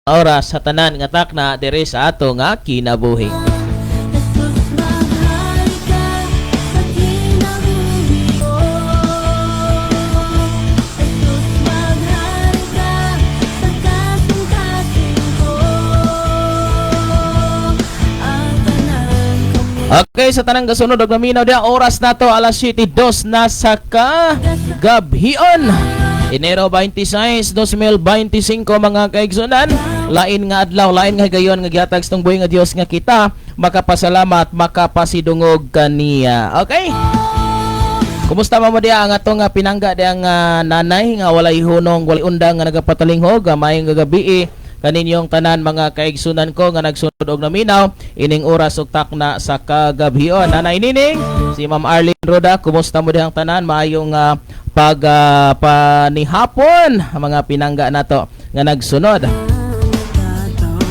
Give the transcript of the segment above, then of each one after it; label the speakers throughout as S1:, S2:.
S1: Oras sa tanan nga takna diri sa ato nga kinabuhi.
S2: Jesus, maghari ka sa kinabuhi ko. Jesus, maghari ka sa kasing-kasing ko. Ang tanan kami.
S1: Okay, sa tanang gasunod og naminaw diha, oras nato alas 7:02 na sa kagabhion. Enero 26, 2025, mga kaigsunan. Lain nga adlaw, lain nga higayon nga gihatag sa buhi nga Dios nga kita makapasalamat, makapasidungog kaniya. Okay? Kumusta man mo diha ang atong nga pinangga diha nga nanay nga walay hunong, walay undang nga nagapatalinghog? Maayong gabi kaninyong tanan, mga kaigsunan ko nga nagsunod og naminaw ining oras ug takna sa kagabhion. Nanay Nining, si Ma'am Arlene Roda, kumusta mo dihang tanan? Maayong pag panihapon mga pinangga nato nga nagsunod.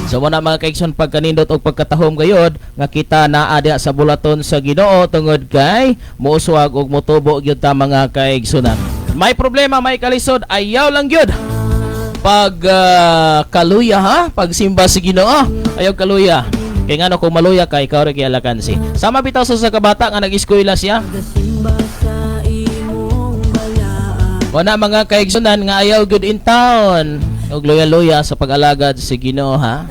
S1: So muna, mga kaigsoon, pagkanindot og pagkatahom gayod nga kita naa diha sa bulaton sa Ginoo tungod kay muuswag og motubo gyud ta, mga kaigsunan. May problema, may kalisod, ayaw lang gyud pag kaluya ha, pagsimba sa Ginoo. Ayaw kaluya. Kay ngano, kung maluya ka, ikaw ra gialakan si. Sama bitaw sa kabata nga nag-eskwela siya.
S2: Magasimba sa imong balaan.
S1: Wala, mga kaigsunan, nga ayaw good in town og luya-luya sa pag-alagad sa Ginoo ha.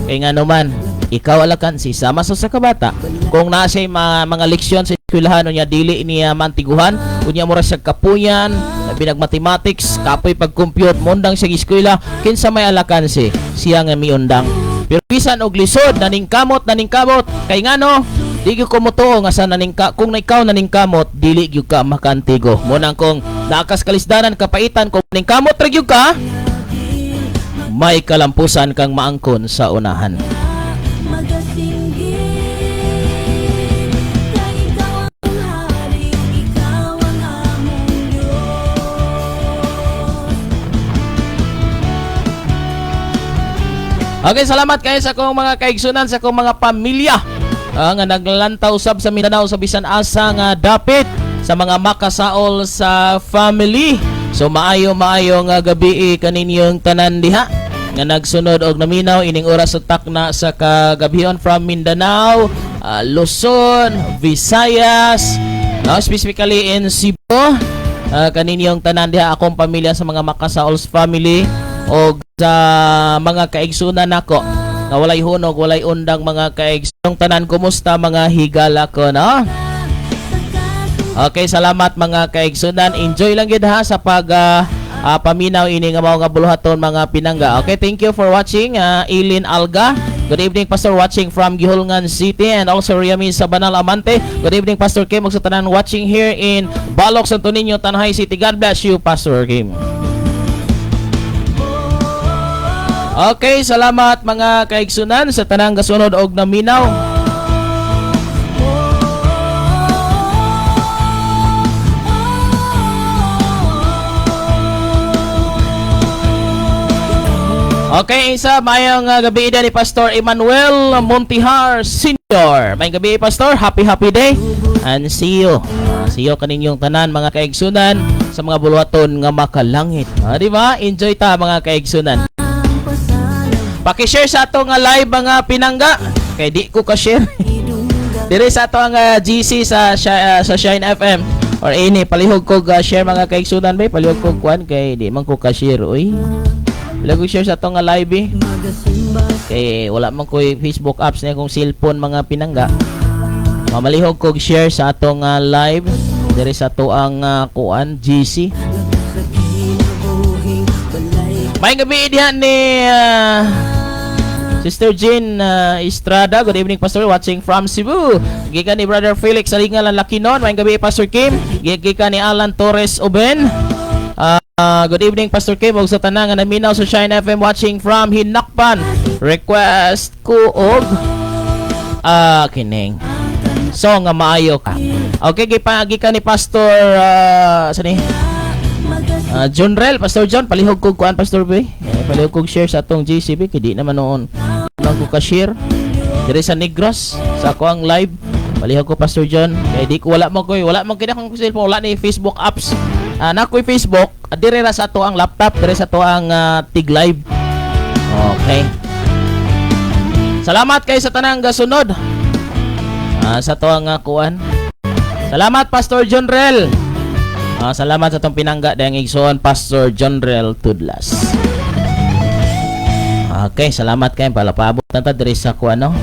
S1: Kay ngano man, ikaw alakan si sama sa kabata. Kung naa siya mga leksyon sa eskwelahan unya dili niya mantiguhan, unya mura siya kapuyan, labi nag mathematics, kapoy pag-compute, mondang siya eskwela, kinsa may alakan si siya nga miundang. Pero bisan og lisod, naningkamot, naningkamot, kay ngano, di gyud ko motuo nga sa naningka kung na ikaw naningkamot, dili gyud ka makantigo. Mo nang kung naakas kalisdanan, kapaitan, kung naningkamot ra gyud ka, may kalampusan kang maangkon sa unahan.
S2: Magasinggit kay ikaw ang hari, ikaw ang among Diyos.
S1: Okay, salamat kayo sa akong mga kaigsunan, sa akong mga pamilya nga naglantaw sab sa Mindanao, sa bisan asa nga dapit sa mga makasaol sa family. So maayo maayo nga gabi kaninyong tanan diha nga nagsunod og naminaw ining oras sa takna sa kagabhion from Mindanao, Luzon, Visayas, no, specifically in Cebu. Kaninyong tanan diha, akong pamilya, sa mga Makasaols family o sa mga kaigsunan nako nga walay hunog, walay undang, mga kaigsunong tanan, kumusta mga higala ko, no? Okay, salamat, mga kaigsunan. Enjoy lang gyud ha sa pag paminaw ini nga mao nga buluhaton, mga pinangga. Okay, thank you for watching, Ilin Alga. Good evening, Pastor, watching from Guihulngan City, and also Riami Sabanal Amante. Good evening, Pastor Kim, ug sa tanan watching here in Balok, Santo Niño, Tanjay City. God bless you, Pastor Kim. Okay, salamat, mga kaigsunan, sa tanang gasunod og naminaw. Okay, isa mayong gabi ni Pastor Emmanuel Montihar Sr. Mayong gabi, Pastor. Happy happy day and see you. See you kaninyong tanan, mga kaigsunan, sa mga buluhaton nga makalangit. Di ba? Enjoy ta, mga kaigsunan. Paki-share sa ato nga live, mga pinangga. Kay di ko ka-share. Dire sa ato ang GC sa Shine FM or ini palihog ko share, mga kaigsunan bay, palihog ko kuan kay di man ko ka-share oy. Palihog ko share sa ato nga live eh. Kay wala man ko'y Facebook apps na akong cellphone, mga pinangga. Mamalihog kog share sa atong live dire sa ato ang kuan GC. May gabi diha ni Sister Jean Estrada. Good evening, Pastor. Watching from Cebu. Gikan ni Brother Felix Alingal Lakinon. May gabi, Pastor Kim. Gikan ni Alan Torres Oben. Good evening, Pastor Kim. Ug sa tanan nga naminaw sa Shine FM, watching from Hinakpan. Request ko og kining song nga "Maayo Ka". Okay, gikan ni Pastor sa ni John Rel, Pastor John, palihog kog kuan, Pastor B. Eh, palihog kog share sa atong GCB kay di naman noon man ko ka-share. Dire sa Negros sa ako ang live. Palihog ko, Pastor John, kay di ko wala man kini akong cellphone, wala ni Facebook apps. Na ako'y Facebook, dire ra sa ato ang laptop, dire sa ato ang Tig Live. Okay. Salamat kay sa tanang gasunod sa tuang nga kuan. Salamat, Pastor John Rel. Salamat sa atong pinangga dayang igsoon, Pastor John Rel Tudlas. Okay, salamat kay pala paabot na ta diri sa kuan, no.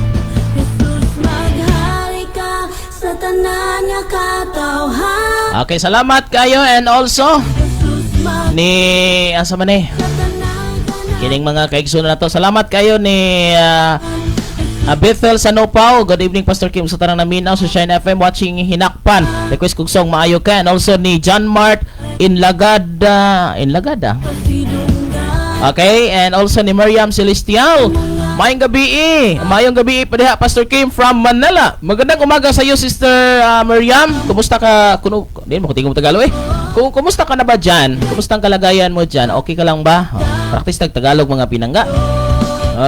S2: Jesus, maghari ka sa tanan nga katawhan.
S1: Okay, salamat kayo and also
S2: Jesus, mag
S1: ni asa man eh
S2: sa tanan tanan.
S1: Kining mga kaigsoon na to. Salamat kayo ni Bethel Sanopao. Good evening, Pastor Kim, sa tanang naminaw sa Shine FM watching Hinakpan. Request kog song "Maayo Ka" and also ni John Mart Inlagada Inlagada.
S2: Pasidunggan.
S1: Okay, and also ni Miriam Celestial. Maayong gabi eh. Maayong gabi pa diha, Pastor Kim from Manila. Magandang umaga sa iyo, Sister Miriam. Kumusta ka? Kuno, di mo ko tingog Tagalog eh. Kumusta ka na ba diyan? Kumusta ang kalagayan mo diyan? Okay ka lang ba? Oh, practice tag Tagalog, mga pinangga.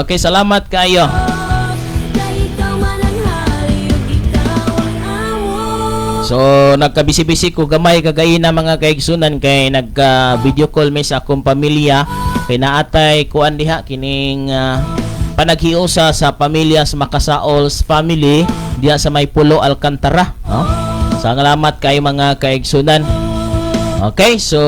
S1: Okay, salamat kayo.
S2: Kay ikaw man ang hari ug ikaw ang amo.
S1: So, nagkabisi-bisi ko gamay kagaina, mga kaigsunan, kay nagka video call mi sa akong pamilya kay naatay kuan diha kining panaghiusa sa pamilya sa Makasaols family diha sa may Pulo Alcantara, no? Salamat kay mga kaigsunan. Okay, so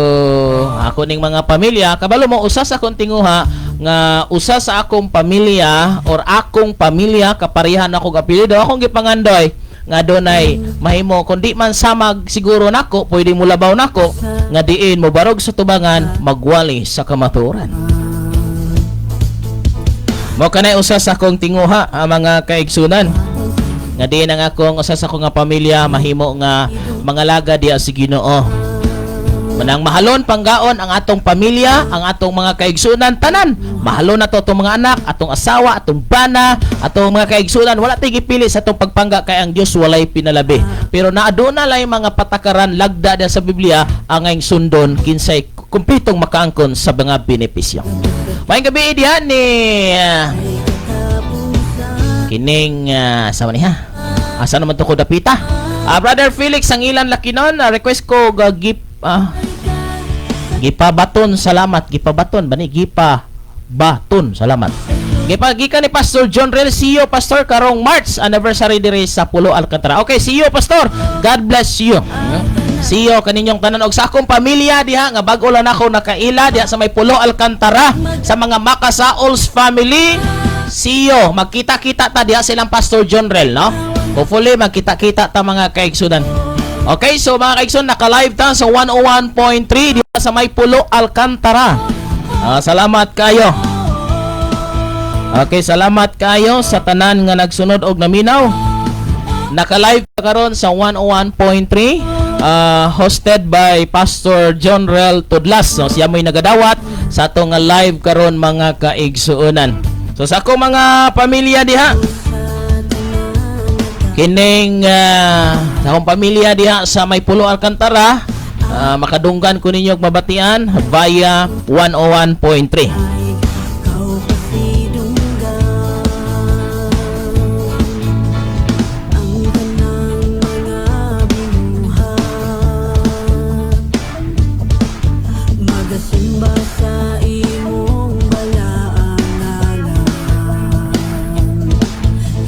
S1: ako ning mga pamilya, kabalo mo usa sa akong tinguha nga usa sa akong pamilya or akong pamilya kaparehan ako apelyido, akong gipangandoy nga dunay mahimo kundi man samag siguro nako, pwede mo labaw nako nga diin mo barog sa tubangan, magwali sa kamatuoran. Mo kanay usa sa akong tinguha, ang mga kaigsunan, nga diin ang akong usa sa akong nga pamilya mahimo nga mangalaga diya sa Ginoo. Manang mahalon panggaon ang atong pamilya, ang atong mga kaigsunan, tanan. Mahalon na to atong mga anak, atong asawa, atong bana, atong mga kaigsunan. Wala tay gipili sa atong pagpangga kay ang Dios walay pinalabi. Pero naaduna lay mga patakaran lagda diya sa Biblia ang ngayong sundon kinsay kumpletong makaangkon sa mga benepisyo. Maayong gabi diha ni kining sa man niya. Asa naman to ko dapita? Brother Felix ang ilan Lakinon, request ko gip gipabaton salamat, gipabaton ba ni, gipa baton salamat. Gipa gikan ni Pastor John Rel, see you, Pastor, karong March anniversary diri sa Pulo Alcantara. Okay, see you, Pastor. God bless you. See you kaninyong tanan og sa akong pamilya diha nga bag-o lang ako nakaila diha sa may Pulo Alcantara, sa mga Makasaols family. See you. Magkita-kita ta diha silang Pastor John Rel, no? Hopefully magkita-kita ta, mga kaigsunan. Okay, so mga kaigsun, naka-live ta sa 101.3 diha sa may Pulo Alcantara. Salamat kayo. Okay, salamat kayo sa tanan nga nagsunod og naminaw. Naka-live ka karon sa 101.3, hosted by Pastor John Rel Tudlas. So siya mo'y nagadawat sa atong nga live karon, mga kaigsuonan. So sa akong mga pamilya diha kining sa akong pamilya diha sa may Pulo Alcantara, makadunggan ko ninyo og mabatian via 101.3.
S2: Ikaw pasidunggan ang tanang mga binuhat. Magasimba sa imong balaang ngalan.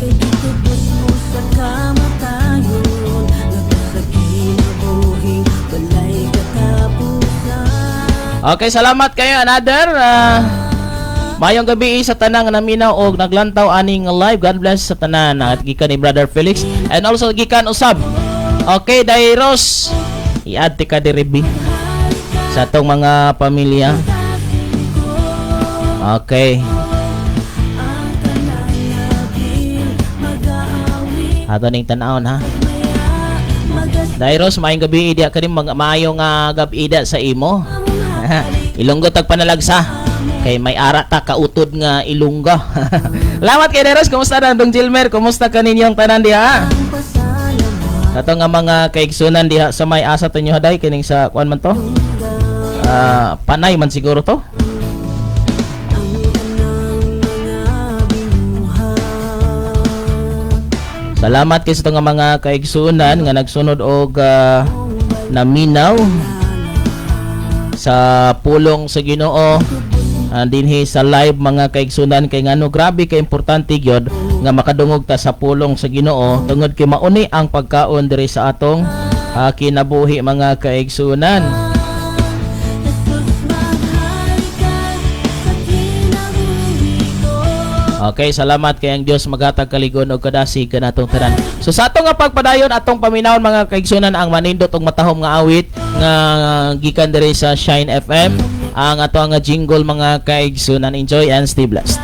S2: Kay gitubos mo sa kamatayon ngadto sa kinabuhing walay katapusan.
S1: Okay, salamat kayo, another maayong gabi sa tanang naminaw og naglantaw aning live. God bless sa tanan. At gikan ni Brother Felix and also gikan usab. Okay, Dairos. I-add ti ka diri bi sa atong mga pamilya. Okay.
S2: Ang tanang nabilin mag-aawit.
S1: Ato ning tan-awon ha.
S2: Maya
S1: Dairos, maayong gabi diha kani, mga maayong gabi da sa imo. Ilonggo tag panalagsa. Kay may ara ta kautod nga Ilonggo. Salamat kay Dairos, kumusta na Dong Gilmer? Kumusta ka ninyong tanan diha? Kato nga mga kaigsunan diha sa may asa to nyo haday kining sa kuan man to? Panay man siguro to.
S2: Ang tanang mga binuhat.
S1: Salamat kay sa nga mga kaigsunan nga nagsunod og naminaw sa pulong sa Ginoo. Dinhi sa live, mga kaigsunan, kay ngano grabe ka importante gyud nga makadungog ta sa pulong sa Ginoo tungod kay mauni ang pagkaon diri sa atong kinabuhi, mga kaigsunan.
S2: Jesus, maghari ka sa kinabuhi ko.
S1: Okay, salamat kay ang Dios maghatag kaligon og kadasig kanatong tanan. So sa atong nga pagpadayon, atong paminawon, mga kaigsunan, ang manindot og matahom nga awit nga gikan diri sa Shine FM. Ang ato nga jingle, mga kaigsunan. Enjoy and stay blessed.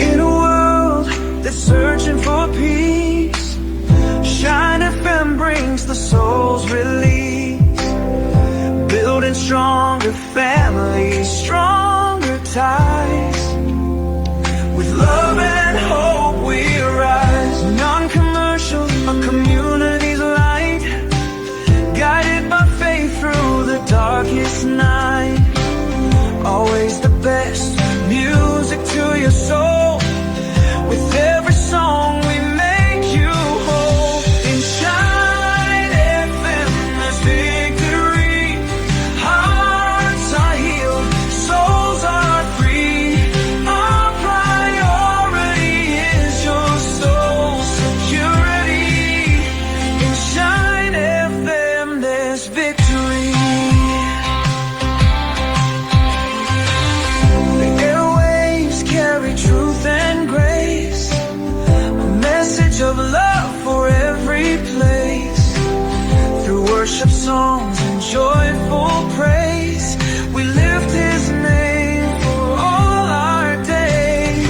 S3: In a world that's searching for peace, Shine FM brings the soul's release. Building stronger families, stronger ties. With love and hope we rise. Non-commercial, a community's light. Guided by faith through the darkest night. Always the best music to your soul. With every song we make you whole. In Shine FM there's victory. Hearts are healed, souls are free. Our priority is your soul security. In Shine FM there's victory. The airwaves carry truth and grace, a message of love for every place. Through worship songs and joyful praise, we lift His name for all our days.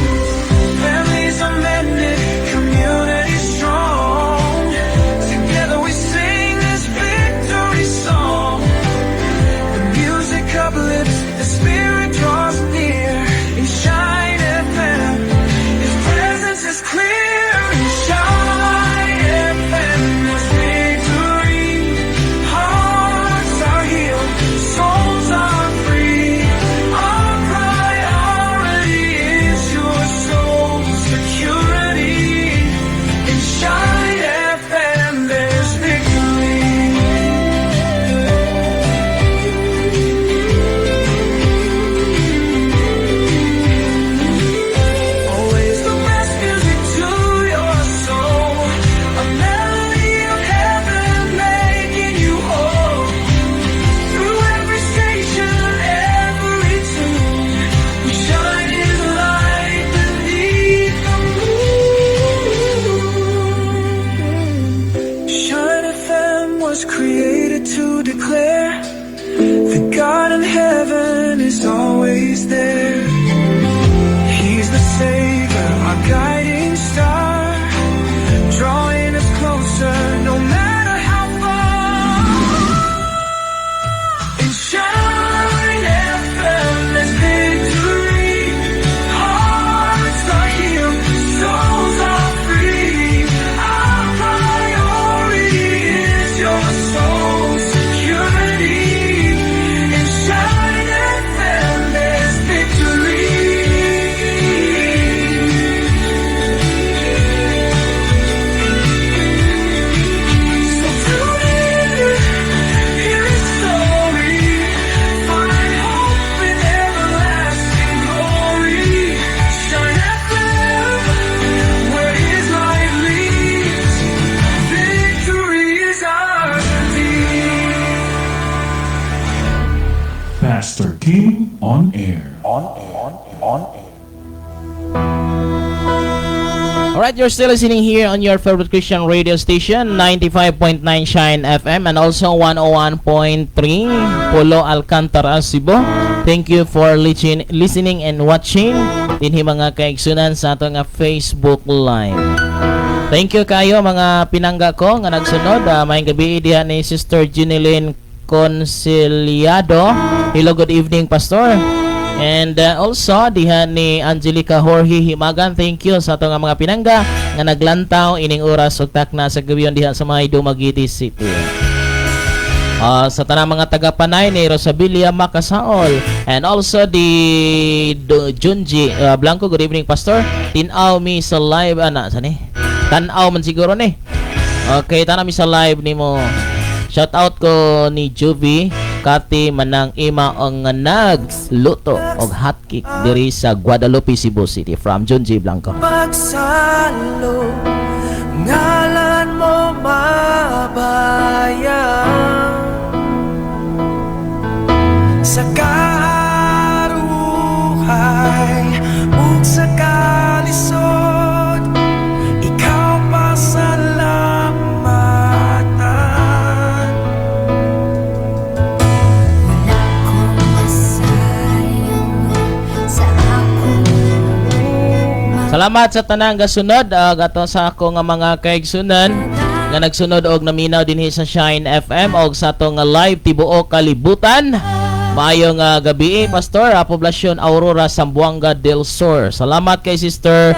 S3: Families are mended, community strong. Together we sing this victory song. The music uplifts, the spirit draws near. In Shine FM, His presence is clear. In Shine FM, there's victory. Hearts are healed, souls are free. Our priority is your soul security. In Shine FM, there's victory. Always the best music to your soul. A melody of heaven making you whole. Through every station, every tune, we shine His light beneath the moon. Shine FM was created to declare that God in heaven is always there. He's the Savior, our guiding star, drawing us closer no matter how far. In Shine FM, there's victory. Hearts are healed, souls are free. Our priority is your soul security. In Shine FM, there's victory. So tune in, hear His story. Find hope in everlasting glory. Shine FM, where His light leads. Victory is ours indeed.
S4: Pastor King on air.
S5: On air. On air.
S1: Alright, you're still listening here on your favorite Christian radio station, 95.9 Shine FM and also 101.3 Polo Alcantara, Cebu. Thank you for listening and watching dinhi, mga kaigsunan, sa ato nga Facebook Live. Thank you kayo, mga pinangga ko nga nagsunod. Maayong gabi diha ni Sister Jeneline Conciliado. Hello, good evening, Pastor. And also diha ni Angelica Jorge Himagan, thank you sa ato nga mga pinangga nga naglantaw ining oras ug takna sa gabion diha sa may Dumaguete City. Sa tanang mga taga-Panay ni Rosabilia Macasaol and also di Junji Blanco, good evening, Pastor. Tinaw mi sa live ana sani. Tanaw man siguro ni. Okay, tanami sa live nimo. Shout out ko ni Juvie Kati Manang Ima ang nagluto og hotcake diri sa Guadalupe, Cebu City, from John J. Blanco.
S3: Pagsalo, ngalan mo mabayan sa kaaruhay ug sa kalisod, ikaw pasalamatan.
S2: Wala kong masayang sa akong
S1: Salamat sa tanang gasunod ato sa ako nga mga kaigsunan nga nagsunod og naminaw dinhi sa Shine FM og sa atong nga live tibuok kalibutan. Maayong gabi, Pastor, Poblasyon Aurora, Zamboanga del Sur. Salamat kay Sister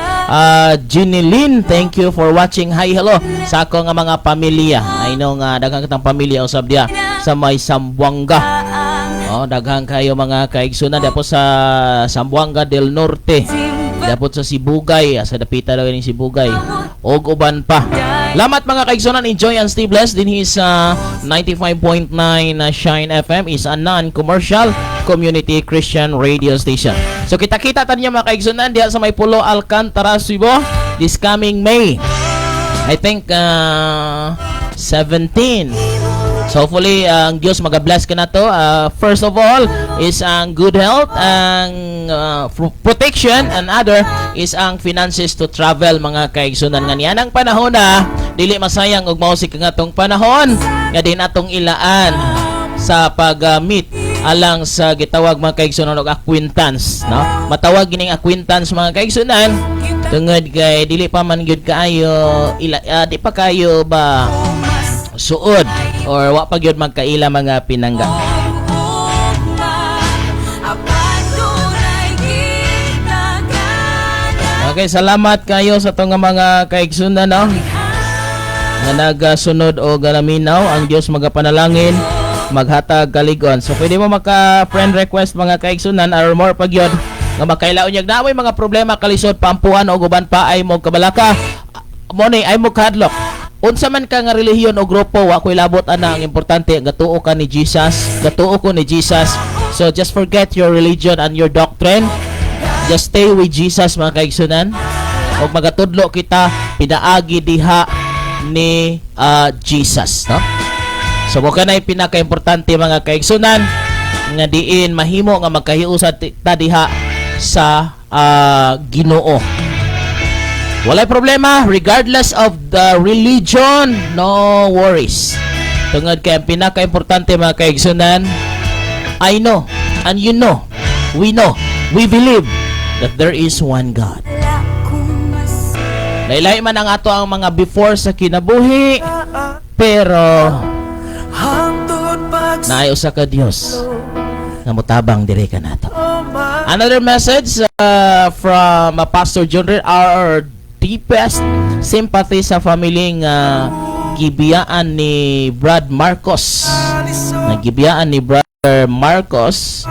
S1: Ginny Lynn. Thank you for watching. Hi, hello sa ako nga mga pamilya. I know nga daghang kitang pamilya usab diya sa may Zamboanga. Oh, daghang kayo mga kaigsunan dapo sa Zamboanga del Norte. Dapot sa Sibugay, sa dapita daw ning Sibugay. Og uban pa. Lamat mga kaigsunan, enjoy and stay blessed dinhi sa 95.9 Shine FM is a non-commercial community Christian radio station. So kita-kita ta niyo mga kaigsunan diha sa may Pulo Alcantara, Cebu this coming May. I think 17. So hopefully ang Dios maga-bless ka na to. First of all is ang good health, ang protection, and other is ang finances to travel, mga kaigsunan, nga niya ang panahon na dili masayang og mao si nga atong panahon nga din atong ilaan sa pag-meet alang sa gitawag, mga kaigsunan, og acquaintance, no? Matawag gining acquaintance, mga kaigsunan, tungod kay dili pa man gyud kaayo ila, di pa kayo ba suod or wa pa gyud magkaila, mga pinangga.
S2: Ugma apan dunay gitagana.
S1: Okay, salamat kayo sa atong mga kaigsunan, no, nga nagasunod o galaminaw. Ang Dios magapanalangin maghatag kaligon. So pwede mo maka friend request, mga kaigsunan, or more pag yun nga makailaon niya na may mga problema, kalisod, pampuan o guban pa ay mo kabalaka mo ni ay mo kadlok. Unsa man ka nga relihiyon o grupo, wa ko'y labot ana. Ang importante, gatuo ka ni Jesus, gatuo ko ni Jesus. So just forget your religion and your doctrine, just stay with Jesus, mga kaigsunan, ug magatudlo kita pinaagi diha ni Jesus, no? So mo kanay pinaka-importante, mga kaigsunan, nga diin mahimo nga magkahiusa ta diha sa Ginoo. Walay problema regardless of the religion, no worries. Tungod kay ang pinaka-importante, mga kaigsunan, I know and you know, we know, we believe that there is one God.
S2: Wala kong mas
S1: Laylay man ang ato ang mga before sa kinabuhi, pero
S3: Hangtod pag
S1: naay usa ka Dios nga motabang diri kanato. Another message from Pastor John Red, our deepest sympathy sa family nga gibiyaan ni Brad Marcos. Na gibiyaan ni Brother Marcos,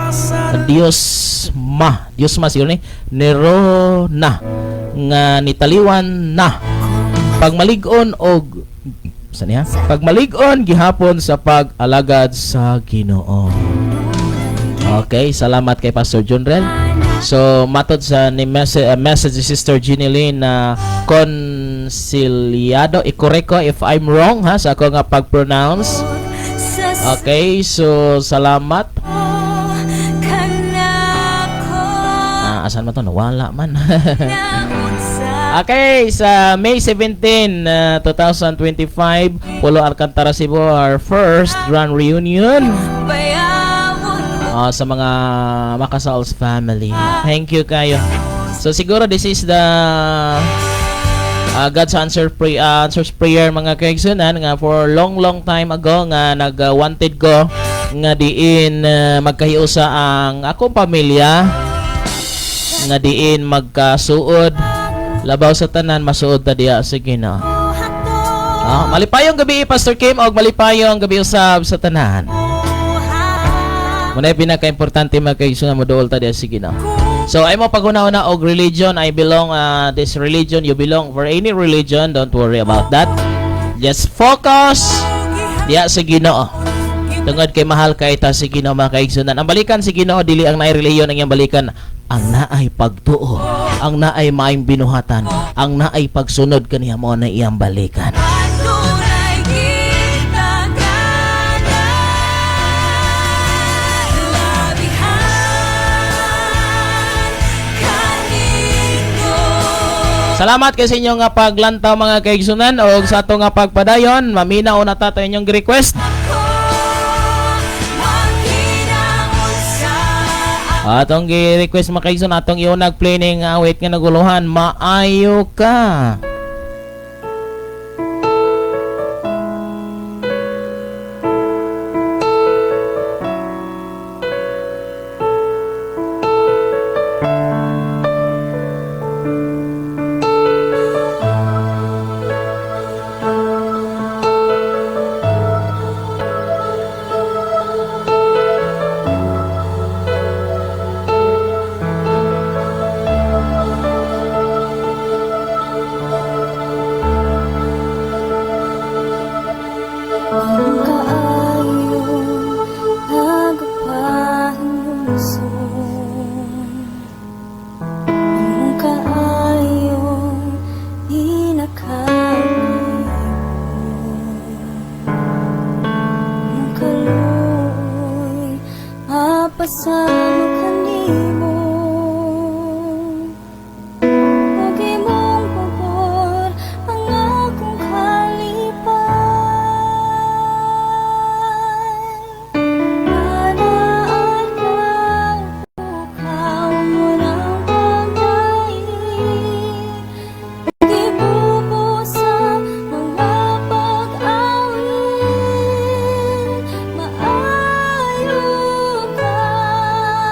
S1: Dios ma, Dios ma siguro ni Nerona nga nitaliwan na pagmalig-on og sa niya pagmalig-on gihapon sa pag-alagad sa Ginoo. Okay, salamat kay Pastor Junrel. So, matod sa ni message ni Sister Ginny Lynn na Conciliado, i-correct ko if I'm wrong ha sa ako nga pag-pronounce.
S2: Sa
S1: Okay, so salamat.
S2: Kanako
S1: Ah, asan man to? Nawala man.
S2: Naunsa
S1: Okay, sa May 17, 2025, Polo Alcantara, Cebu, our first grand reunion
S2: Bayawon
S1: sa mga Makasals family. Thank you kayo. So siguro this is the God's answers prayer, mga kaigsunan, nga for long long time ago nga nag wanted ko nga diin magkahiusa ang akong pamilya, nga diin magkasuod, labaw sa tanan masuod ta diha sa Ginoo. Malipayong gabi, Pastor Kim, og malipayong gabi usab sa tanan. Muna yung pinaka-importante, mga kaigsunan, mo duol ta diha sa Ginoo. So ay mo paghuna-huna og religion, I belong this religion, you belong for any religion, don't worry about that. Just focus diya sa Ginoo. Tungod kay mahal kay ta si Ginoo, mga kaigsunan. Ang balikan si Ginoo, dili ang naay relihiyon ang iyang balikan, ang naay pagtuo, ang naay maayong binuhatan, ang naay pagsunod kaniya, mo na iyang balikan.
S2: Adunay gitagada, labihan kanindot.
S1: Salamat kay sa inyong nga paglantaw, mga kaigsunan, og sa ato nga pagpadayon, maminaw na ta inyong request.
S2: Ko maghinaon sa
S1: Atong gi-request, mga kaigsoon, atong iunag play ning awit nga naguluhan "Maayo Ka".
S2: Ang kaayo nagpahinumsum, ang kaayo ginakalibo, ang kaluoy mapasama kanimo ug imong pabor ang akong kalipay. Kada adlaw pukaw mo ng pagdaig ug ibubo sa mga pag-awit. Maayo ka.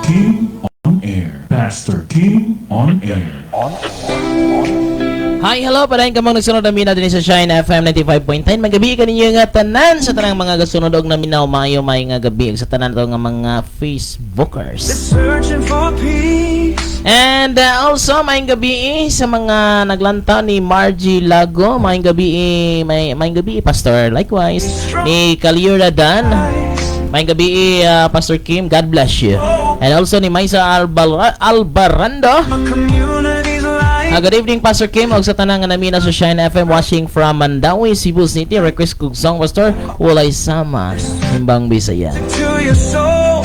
S4: Kim on Air. Pastor Kim on Air.
S5: On, on.
S1: Hi, hello, padayon kamong nagsunod naminaw din sa Shine FM 95.9. Magabi kaninyo nga tanan sa tanang mga gasunod og naminaw, maayo maayo nga gabi sa tanan to nga mga Facebookers.
S3: Searching for peace.
S1: And also, maayong gabi sa mga naglantaw ni Margie Lago, maayong gabi, maayong gabi, Pastor. Likewise, ni Kaliura Dan, maayong gabi, Pastor Kim, God bless you. And also ni Maisa Albarando.
S3: A community's light.
S1: Good evening, Pastor Kim. Og sa tanang nga naminaw sa Shine FM watching from Mandaue, Cebu City. Request kog song, Pastor, "Walay Sama", Simbang Bisaya.
S3: To your soul.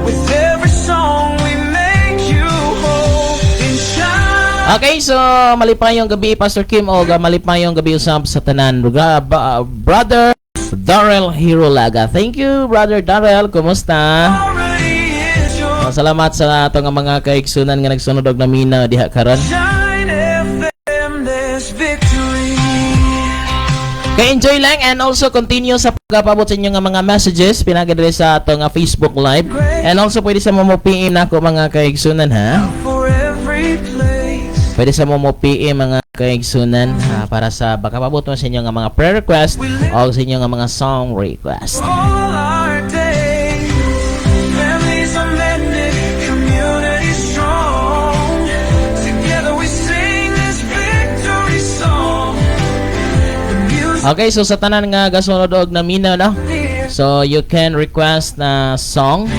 S3: With every song we make you whole. In Shine.
S1: Okay, so malipayong gabi, Pastor Kim, og malipayong gabi usab sa tanan. Brother Darrell Hirolaga. Thank you, Brother Darrell. Kumusta?
S3: Already is your
S1: Salamat sa ato nga mga kaigsunan nga nagsunod og naminaw diha karon.
S3: Shine FM. There's victory.
S1: Kay enjoy lang and also continue sa pagpabot sa inyong nga mga messages pinagi diri sa ato nga Facebook Live. And also pwede sa mo mo PM nako, mga kaigsunan, ha.
S3: For every place.
S1: Pwede sa mo mo PM, mga kaigsunan, ha, para sa baka pabot mo sa inyong nga mga prayer request o sa inyong nga mga song request.
S3: All our days. Families are mended, community strong. Together we sing this victory song. The music
S1: Okay, so sa tanan nga gasunod og naminaw, no? So you can request na song,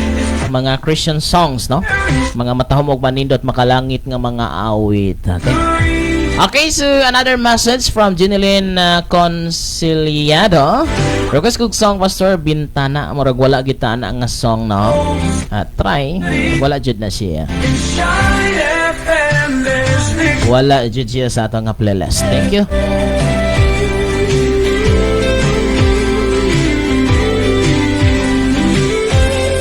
S1: mga Christian songs, no? Mga matahom og manindot makalangit nga mga awit. Okay. Okay, so another message from Jeneline Conciliado. Request kog song, Pastor, "Bintana". Murag wala kita ana nga song, no? Try. Wala jud na siya.
S3: In Shine FM, there's victory.
S1: Wala jud siya sa ato nga playlist. Thank you.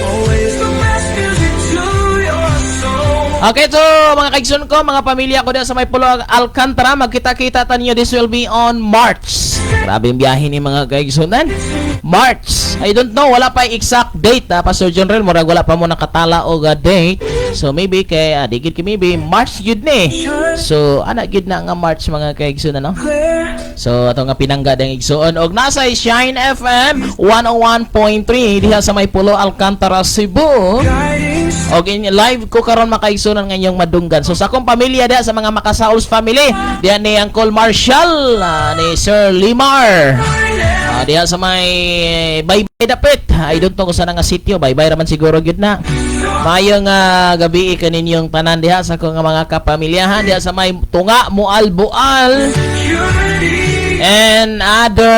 S3: Always the best music to your soul.
S1: Okay, so mga kaigsoon ko, mga pamilya ko diyan sa may Pulo Alcantara, magkita-kita ta niyo. This will be on March. Grabe yung biyahe ni mga kaigsunan. March. I don't know, wala pa exact date ha, Pastor John Rel, murag wala pa mo nakatala og date. So maybe kay digid kay maybe March gyud ni. So ana gyud na nga March, mga kaigsunan, no?
S3: Clear.
S1: So ato nga pinangga dang igsuon og nasa Shine FM 101.3 diha sa may Pulo Alcantara, Cebu.
S3: Guiding
S1: Og in live ko karon, makaigsunan, nga inyong madunggan. So sa akong pamilya diha sa mga Makasaols family, diha ni Uncle Marshall, ni Sir Limar. Diha sa may Baybay dapit. I don't know kung saan nga sitio, Baybay raman siguro gyud na. Maayong gabi kaninyong tanan diha sa akong mga kapamilyahan diha sa may Tunga, Mualbual
S3: security.
S1: And other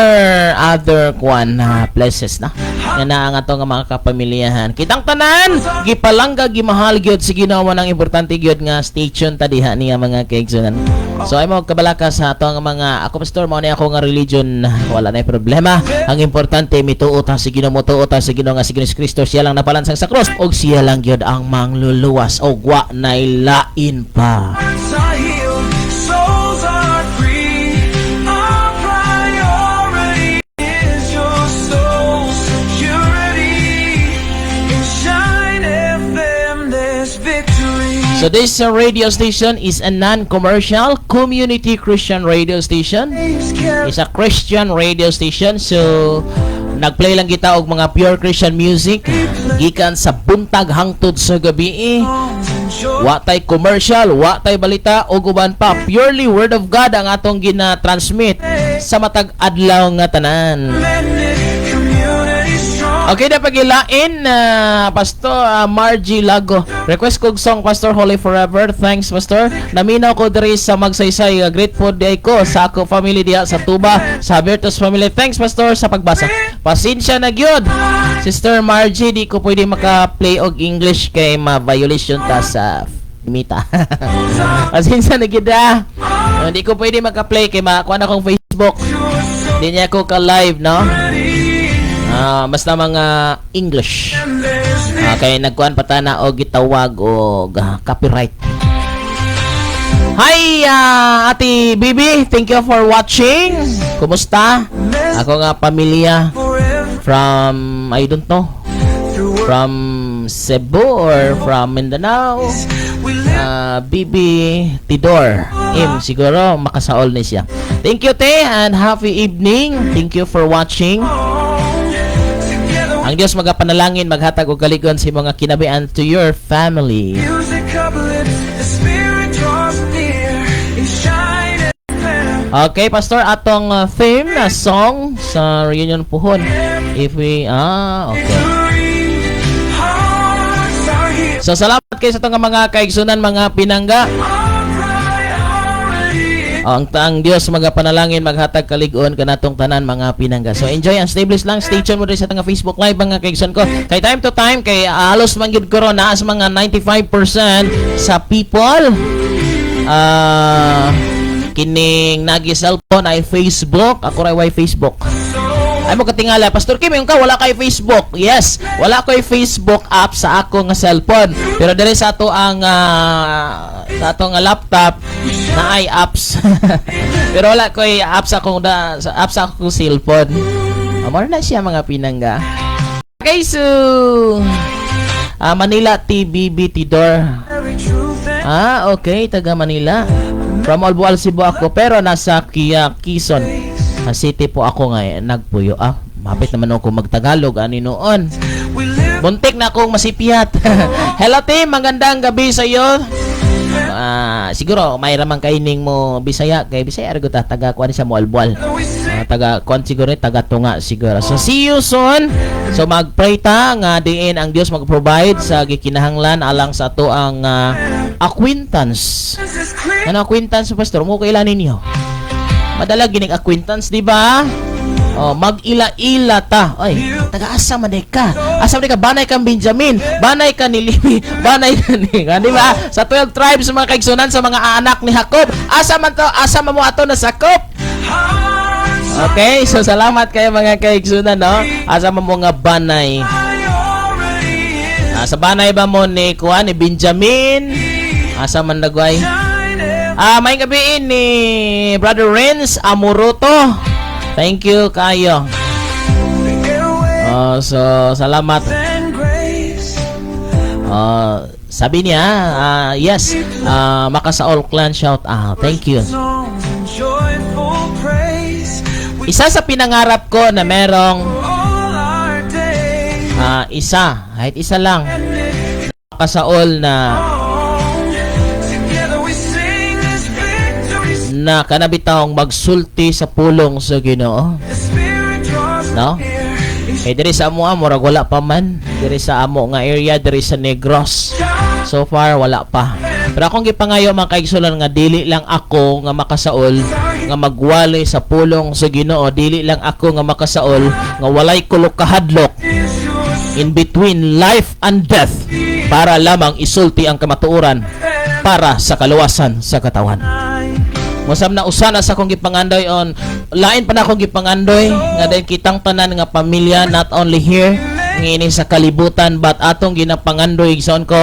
S1: other kwan places na nga naa nga to nga mga kapamilyahan. Kitang tanan gipalangga, gimahal gyud sa Ginoo. Nang importante gyud nga stay tuned ta diha niya, mga kaigsunan. So ay mo kabalaka sa ato nga mga ako, Pastor, mao ni ako nga religion, wala na problema. Ang importante mituo ta sa Ginoo, motuo ta sa Ginoo nga si Kristo Kristo siya lang napalansang sa cross og siya lang gyud ang mangluluwas og wa nay lain pa.
S3: Hearts are healed, souls are free. Our priority is your soul security. In Shine FM, there's victory.
S1: So this radio station is a non-commercial community Christian radio station. It's a Christian radio station. So nagplay lang kita og mga pure Christian music gikan sa buntag hangtod sa gabi. Wa tay commercial, wa tay balita og uban pa. Purely word of God ang atong gina-transmit sa matag adlaw nga tanan.
S3: Mended, community strong.
S1: Okay na pagilain na Pastor Margie Lago. Request kog song, Pastor, "Holy Forever". Thanks, Pastor. Naminaw ko diri sa Magsaysay. Grateful day ko sa ako family diha sa Tuba, sa Bertos family. Thanks, Pastor, sa pagbasa. Pasensya na gyud. Sister Margie, di ko pwede maka-play og English kay ma-violation ta sa Mita. Pasensya na gyud ah. Di ko pwede maka-play kay makakuha na akong Facebook. Di niya ako ka-live, no? Basta mga English. Kay nagkuan pa ta na og gitawag og copyright. Hi, Ate Bibi, thank you for watching. Kumusta? Ako nga pamilya
S3: Forever
S1: from, I don't know,
S3: through
S1: from Cebu or from Mindanao.
S3: We live
S1: Bibi Tidor. Im, siguro makasaol ni siya. Thank you, te, and happy evening. Thank you for watching.
S3: On together.
S1: Ang Dios magapanalangin, maghatag og kaligon sa mga kinabian to your family.
S3: Music uplifts, the Spirit draws near. In Shine FM.
S1: Okay, Pastor, atong theme na song sa reunion puhon. If we, ah, okay.
S3: Victory. Hearts are healed.
S1: So, salamat kay sa itong mga kaigsunan, mga pinangga.
S3: Our priority.
S1: Ang taang Dios magapanalangin, maghatag kalig-on kanatong tanan, mga pinangga. So enjoy and stay blessed lang. Stay tuned mo rin sa atong Facebook Live, mga kaigsoon ko. Kay time to time kay halos man gyud ko ron naa sa mga 95% sa people kining nagi cellphone ay Facebook. Ako ray way Facebook. Ay mo katingala, "Pastor Kim, yung ka wala kay Facebook." Yes, wala koy Facebook app sa ako nga cellphone. Pero diri sa ato nga laptop na ay apps. Pero wala koy apps akong da, sa apps sa akong cellphone. Amor na siya, mga pinangga. Okay, so Manila TBB Tidor.
S3: Every truth and
S1: Ah, okay, taga Manila. From Moalboal, Cebu ako, pero nasa Kia, Quezon City po ako ngayon nagpuyo. Ah, mapit naman ako magtagalog ani noon.
S3: We live
S1: Muntik na akong masipiyat. Hello team, magandang gabi sa iyo. Ah, siguro may ramang kaining mo Bisaya kay Bisaya ra ta, taga kuan sa Moalboal.
S3: We sing.
S1: Ah, taga kuan siguro, taga tunga siguro. So see you soon. So magpray ta nga diin ang Dios mag-provide sa gikinahanglan alang sa ato ang acquaintance.
S3: This is clear.
S1: Ano acquaintance, Pastor? Mo kailan ninyo? Madala ginig acquaintance, di ba? Oh, mag-ila-ila ta. Ay, taga-asa man ka? Asa man ka? Banay kang Benjamin, banay ka ni Levi, banay ka ni, ah, di ba? Sa 12 tribes, mga kaigsunan, sa mga anak ni Jacob. Asa man to? Asa man mo ato nasakop?
S3: Hearts
S1: Okay, so salamat kayo, mga kaigsunan, no? Asa man mo nga banay?
S3: priority is
S1: Ah, sa banay ba mo ni kuan ni Benjamin? Asa man nagway?
S3: Shine FM.
S1: Ah, may gabi ni Brother Renz Amoroto. Thank you kayo.
S3: The airwaves
S1: Oh, so salamat.
S3: and grace.
S1: Sabi niya, yes, Makasaol Clan shout out. Thank you.
S3: Songs and joyful praise. We
S1: Isa sa pinangarap ko na merong
S3: all our days.
S1: Isa, kahit isa lang, makasaol na
S3: On. Together we sing this victory.
S1: Na kanabitawng magsulti sa pulong sa Ginoo.
S3: The Spirit draws
S1: No?
S3: near. In
S1: Kay diri sa amo, murag wala pa man. Diri sa amo nga area, diri sa Negros. So far wala pa. Pero akong gipangayo, mga kaigsunan, nga dili lang ako nga makasaol nga magwali sa pulong sa Ginoo, dili lang ako nga makasaol nga walay kulo kahadlok in between life and death para lamang isulti ang kamatuoran para sa kaluwasan sa katawan. Mosab na usa na sa akong gipangandoy on lain pa na akong gipangandoy nga dahil kitang tanan nga pamilya, not only here ngini sa kalibutan, but atong ginapangandoy, igsoon ko,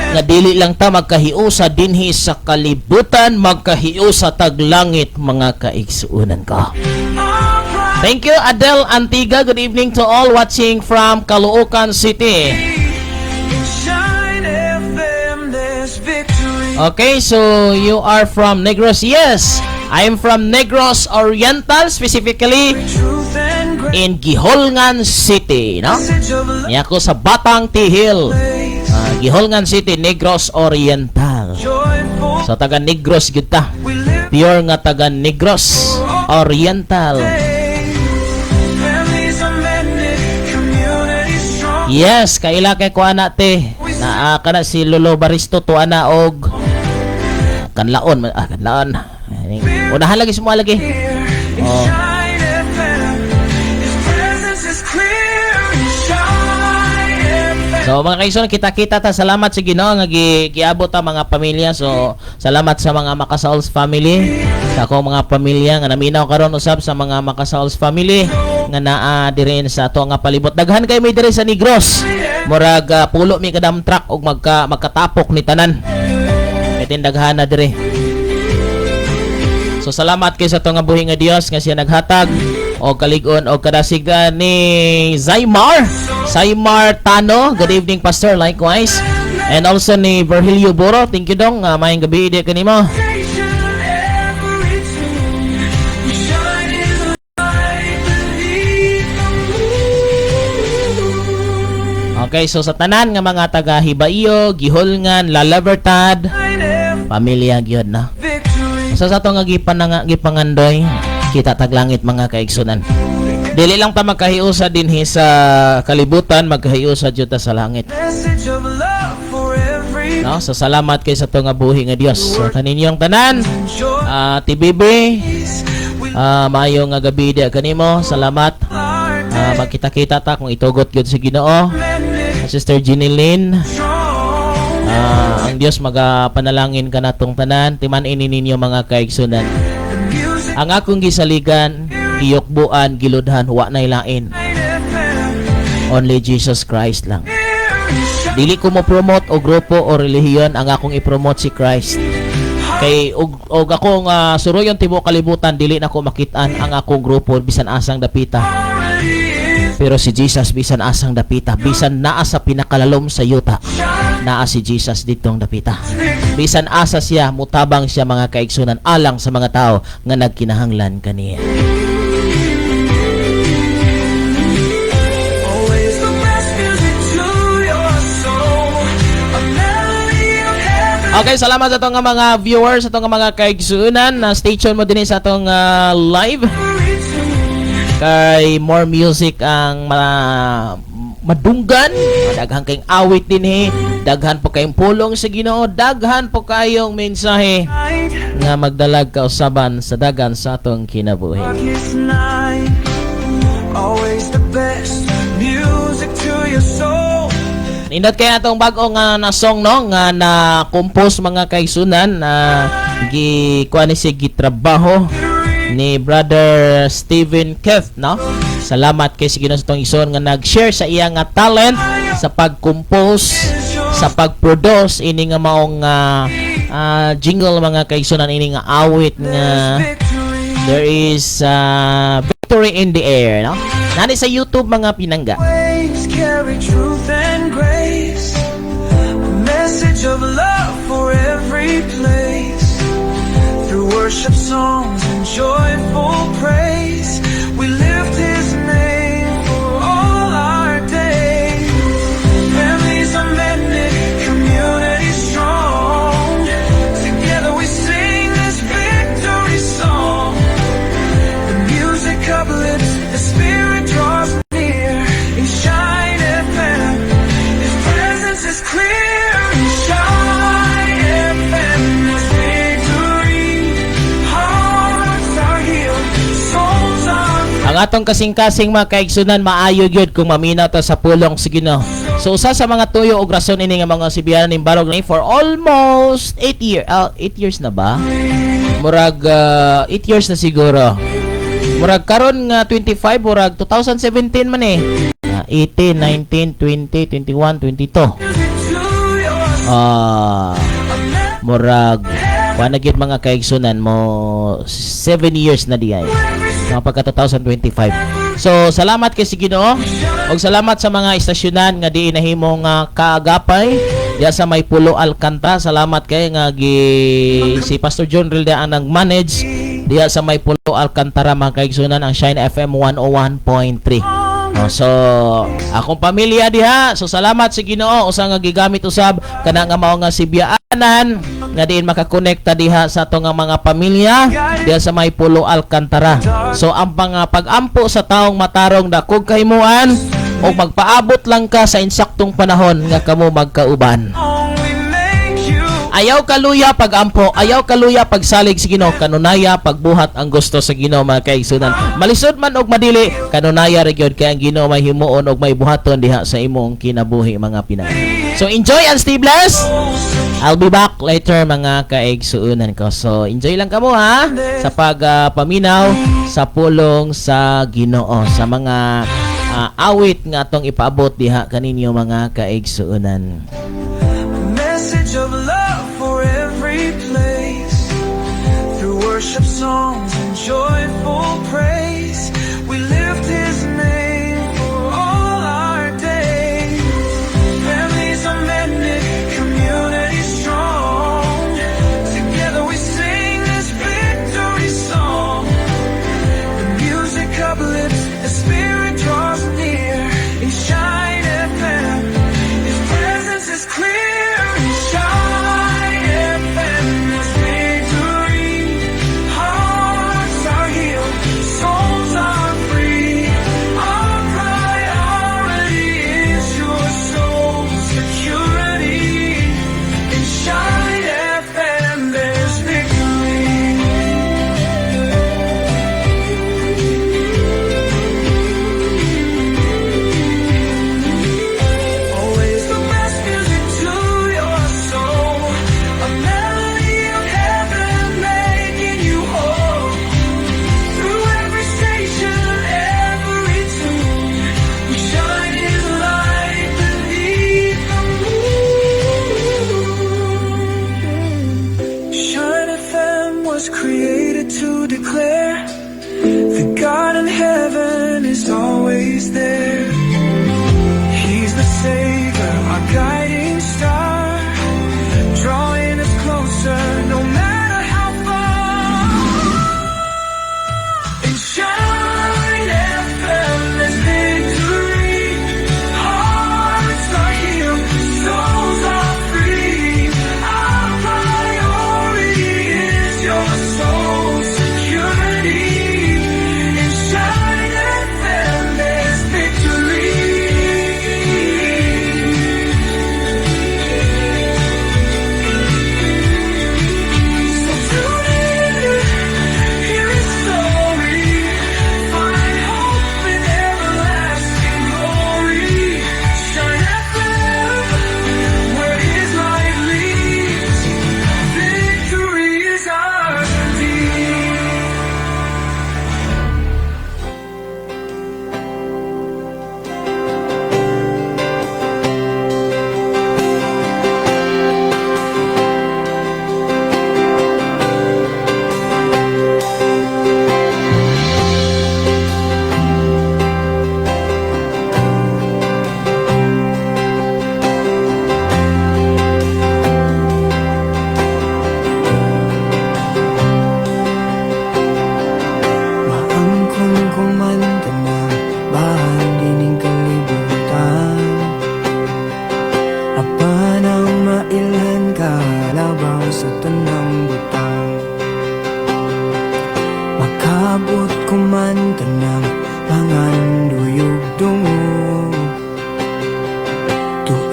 S1: nga dili lang ta magkahiusa dinhi sa kalibutan, magkahiusa tag langit, mga kaigsuonan ko. Thank you, Adele Antiga. Good evening to all watching from Caloocan City.
S3: Shine FM, there's victory.
S1: Okay, so you are from Negros. Yes, I am from Negros Oriental, specifically
S3: Truth and grace.
S1: in Guihulngan City, no?
S3: Message of love.
S1: Niya ako sa Batang Tihil. Guihulngan City, Negros Oriental.
S3: Joyful.
S1: So taga Negros gyud ta.
S3: We live
S1: Pure nga taga Negros Oriental.
S3: days. Families are mended, community strong.
S1: Yes, kaila kay ko ana te. Naa kana si Lolo Baristo to ana og kanlaon, kanlaon. Unahan lagi semua lagi.
S3: In
S1: Oh.
S3: Shine FM, His presence is clear. In Shine FM.
S1: So mga kaigsoon, kita-kita ta. Salamat sa Ginoo nga giabot ta mga pamilya. So salamat sa mga Makasaols family, sa akong mga pamilya nga naminaw karon usab sa mga Makasaols family nga naa diri sa ato nga palibot. Daghan kay may diri sa Negros. Murag pulo mi ka dump truck og magkatapok ni tanan. Kay daghan na diri. So salamat kay sa ato nga buhi nga Dios nga siya naghatag O kaligon o kadasigan ni Zaymar. Zaymar Tano, good evening, Pastor, likewise. And also ni Virgilio Boro, thank you, dong. Maayong gabii di kanimo.
S3: Every tune, we shine His light beneath the moon.
S1: Okay, so sa tanan nga mga taga Hibaio, Gihulngan, La Libertad, pamilya gyud na.
S3: Victory.
S1: Sa ato nga gipangandoy, kita tag langit, mga kaigsunan. Dili lang ta magkahiusa dinhi sa kalibutan, magkahiusa jud ta sa langit.
S3: Message of love for every
S1: No? So salamat kay sa ato nga buhi nga Dios. So kaninyong tanan,
S3: joy.
S1: TBB,
S3: We
S1: maayo nga gabi di kanimo. Salamat.
S3: Our
S1: Magkita-kita ta kung itugot gyud sa Ginoo. Sister Ginny Lynn,
S3: strong.
S1: Ang Dios magapanalangin kanatong tanan. Timan-ini ninyo, mga kaigsunan.
S3: Music
S1: Ang akong gisaligan, giyukbuan, giludhan, wa nay lain.
S3: FM.
S1: Only Jesus Christ lang. Dili ko mo promote o grupo o relihiyon, ang akong i-promote si Christ. Kay og ako nga suroyon tibuok kalibutan, dili na ko makit-an ang akong grupo bisan asang dapita. Pero si Jesus, bisan asang dapita, bisan naa sa pinakalalom sa yuta, naa si Jesus ditong dapita. Bisan asa siya, mutabang siya, mga kaigsunan, alang sa mga tao nga nagkinahanglan kaniya.
S3: Always the best music to your soul. A melody of heaven.
S1: Okay, salamat sa atong nga mga viewers, sa atong nga mga kaigsunan na stay tuned mo din sa atong live kay more music ang madunggan, daghan kayong awit dinhi, daghan po kayong pulong sa Ginoo, daghan po kayong mensahe nga magdalag kausaban sa dagan sa atong kinabuhi.
S3: Darkest night. Always the best music to your soul.
S1: Nindot kay atong bag-o nga na song, no, nga na compose, mga kaigsunan, na gi kuan ni si gitrabaho ni Brother Stephen Keith, no. Salamat kay si Ginoo sa atong igsoon nga nag-share sa iya nga talent sa pag-compose, sa pag-produce ini nga maong jingle, mga kaigsunan, ini nga awit nga
S3: Victory.
S1: "There is Victory in the Air," no. Nani sa YouTube, mga pinangga.
S3: Waves carry truth and grace. A message of love for every place. Through worship songs and joyful praise, we lift His name for all our days. Families are mended, community strong. Together we sing this victory song. The music uplifts, the spirit draws near. In Shine FM, His presence is clear. In Shine FM, there's victory. Hearts are healed, souls are
S1: Ang atong kasing-kasing, mga kaigsunan, maayo gyud kung maminaw ta sa pulong sa Ginoo. So usa sa mga tuyo og rason ini nga mga sibiyan ning barog ni for almost 8 year, 8 years na ba? Murag 8 years na siguro. Murag karon nga 25, murag 2017 man eh. 18, 19, 20, 21, 22.
S3: to your
S1: Murag wa na gyud, mga kaigsunan, mo 7 years na diay. Mga pagka 2025. So salamat kay si Ginoo ug salamat sa mga istasyonan nga di nahimo nga kaagapay diya sa may Pulo Alcantara. Salamat kay nga gi si Pastor John Rilda ang nag-manage diya sa may Pulo Alcantara, mga kaigsunan, ang Shine FM 101.3. Oh, so akong pamilya diha. So salamat sa Ginoo usa nga gigamit usab kana nga mao nga sibyaanan nga diin makakonekta diha sa ato nga mga pamilya diha sa may Pulo Alcantara. So ang pag-ampo sa taong matarong dakog kahimuan o magpaabot lang ka sa insaktong panahon nga kamo magkauban.
S3: only make you
S1: Ayaw kaluya pag-ampo, ayaw kaluya pagsalig sa Ginoo, kanunaya pagbuhat ang gusto sa Ginoo, mga kaigsunan. Malisod man og madili, kanunaya ra gyud kay ang Ginoo may himuon og may buhaton diha sa imong kinabuhi, mga pinay. So enjoy and stay blessed. I'll be back later, mga kaigsuunan ko. So enjoy lang kamo ha sa pagpaminaw sa pulong sa Ginoo sa mga awit nga atong ipaabot diha kaninyo, mga kaigsuunan.
S3: Message of love for every place. Through worship songs and joyful praise, we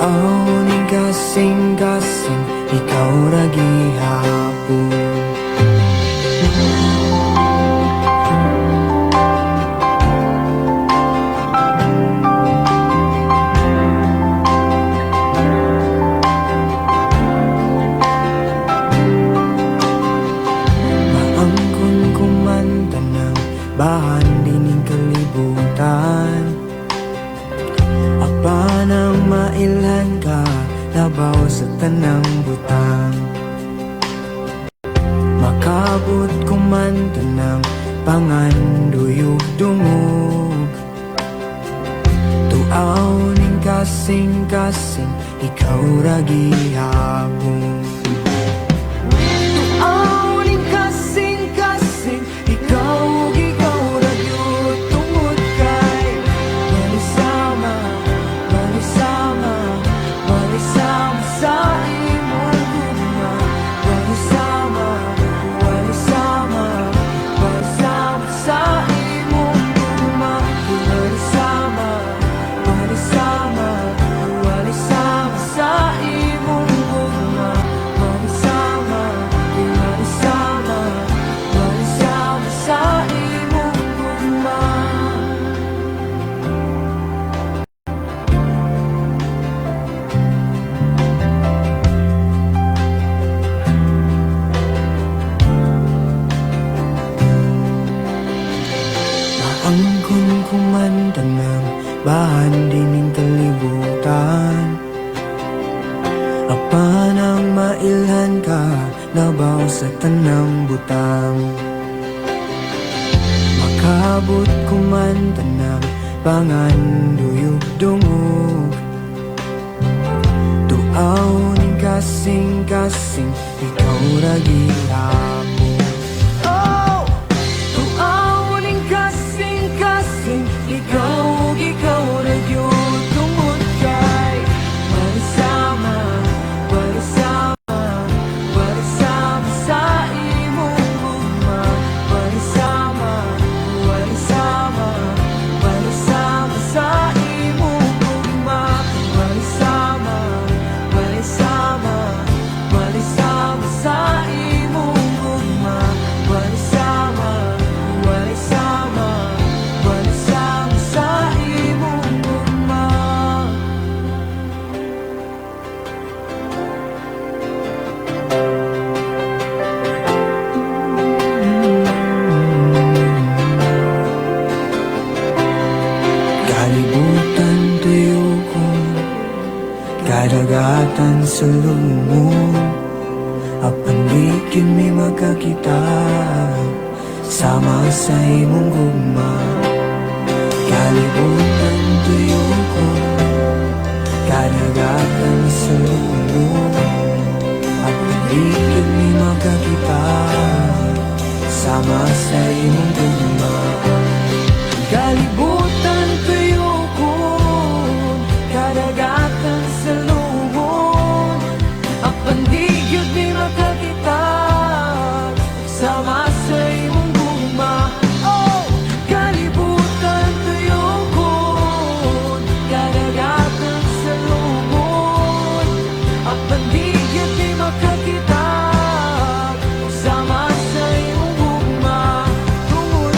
S3: Tuaw ning kasing-kasing, ikaw ra gihapon. Maangkon ko man tanang bahan dining kalibutan, apan ang mailhan ka labaw sa tanang butang. Makabot ko man tanang pangandoy ug dungog, tuaw ning kasing-kasing, ikaw ra gihapon. Tuaw ning kasing-kasing, ikaw ug ikaw ra gyud, tungod kay walisama, walisama, walisama sa imong gugma. Walisama, walisama, walisama sa imong gugma. Walisama, walisama, walisama sa imong gugma. Walisama, walisama, walisama sa imong gugma. Maangkon ko man tanang bahan dining kalibutan, apan ang mailhan ka labaw sa tanang butang. Makabot ko man tanang pangandoy ug dungog, tuaw ning kasing-kasing, ikaw ra gihapon. Oh! Tuaw ning kasing-kasing, ikaw ug ikaw ra gyud, tungod kay walisama, walisama, walisama sa imong gugma. Walisama, walisama, walisama sa imong gugma. Walisama, walisama, walisama sa imong gugma. Walisama, walisama, walisama sa imong gugma. Kalibutan tuyo ko, kadagatan sa lumon, apan di kami magkakita sama sa imong gugma. Kalibutan tuyo ko, kadagatan sa lumon, apan di kami magkakita sama sa imong gugma. Kalibutan tuyo ko, kadagatan sa lumon, apan di gyud mi makakita sama sa imong gugma. Oh! Kalibutan tuyo ko, kadagatan sa lumon, apan di gyud mi makakita sama sa imong gugma, tungod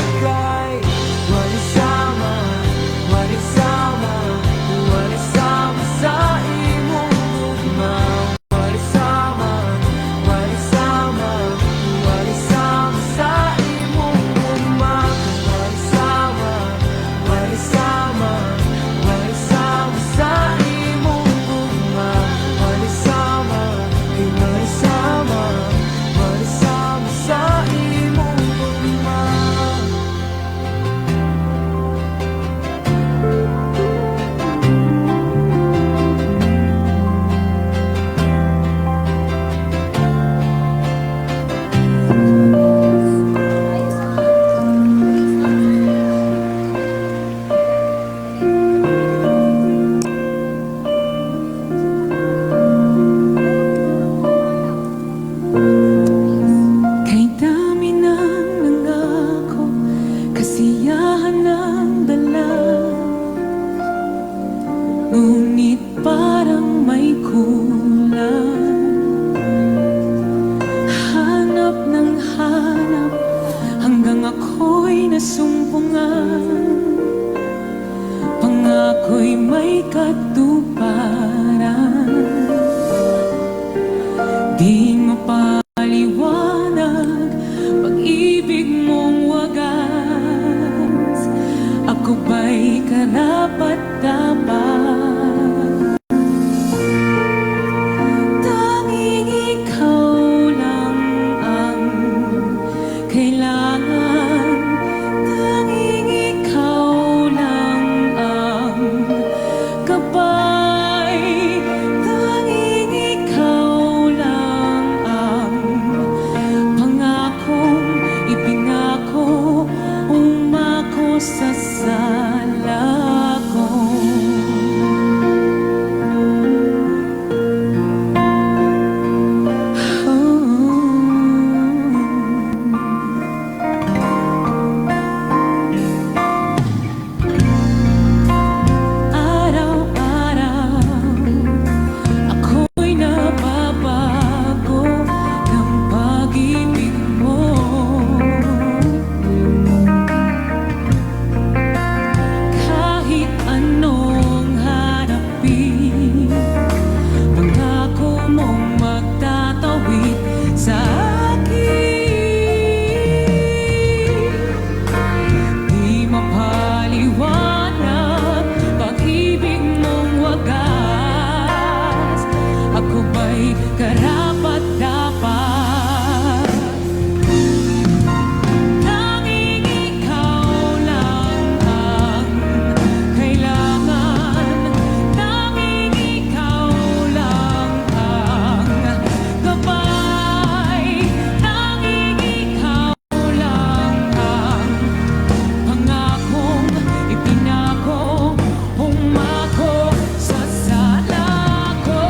S2: Parang may kulang. Hanap ng hanap hanggang ako'y nasumpungan. Pangako'y may katuparan. Di mapaliwanag pag-ibig mong wagas. Ako ba'y karapat dapat? Tanging ikaw lang ang kailangan. Tanging ikaw lang ang gabay. Tanging ikaw lang ang pangakong ipinako. Umako sa sala ko. Araw-araw ako'y nababago ng pag-ibig mo. Kahit anong hanapin, pangako mong magtatawid sa akin. Di mapaliwanag pag-ibig mong wagas. Ako ba'y karapat dapat? Tanging ikaw lang ang kailangan. Tanging ikaw lang ang gabay. Tanging ikaw lang ang pangakong ipinako. Umako sa sala ko.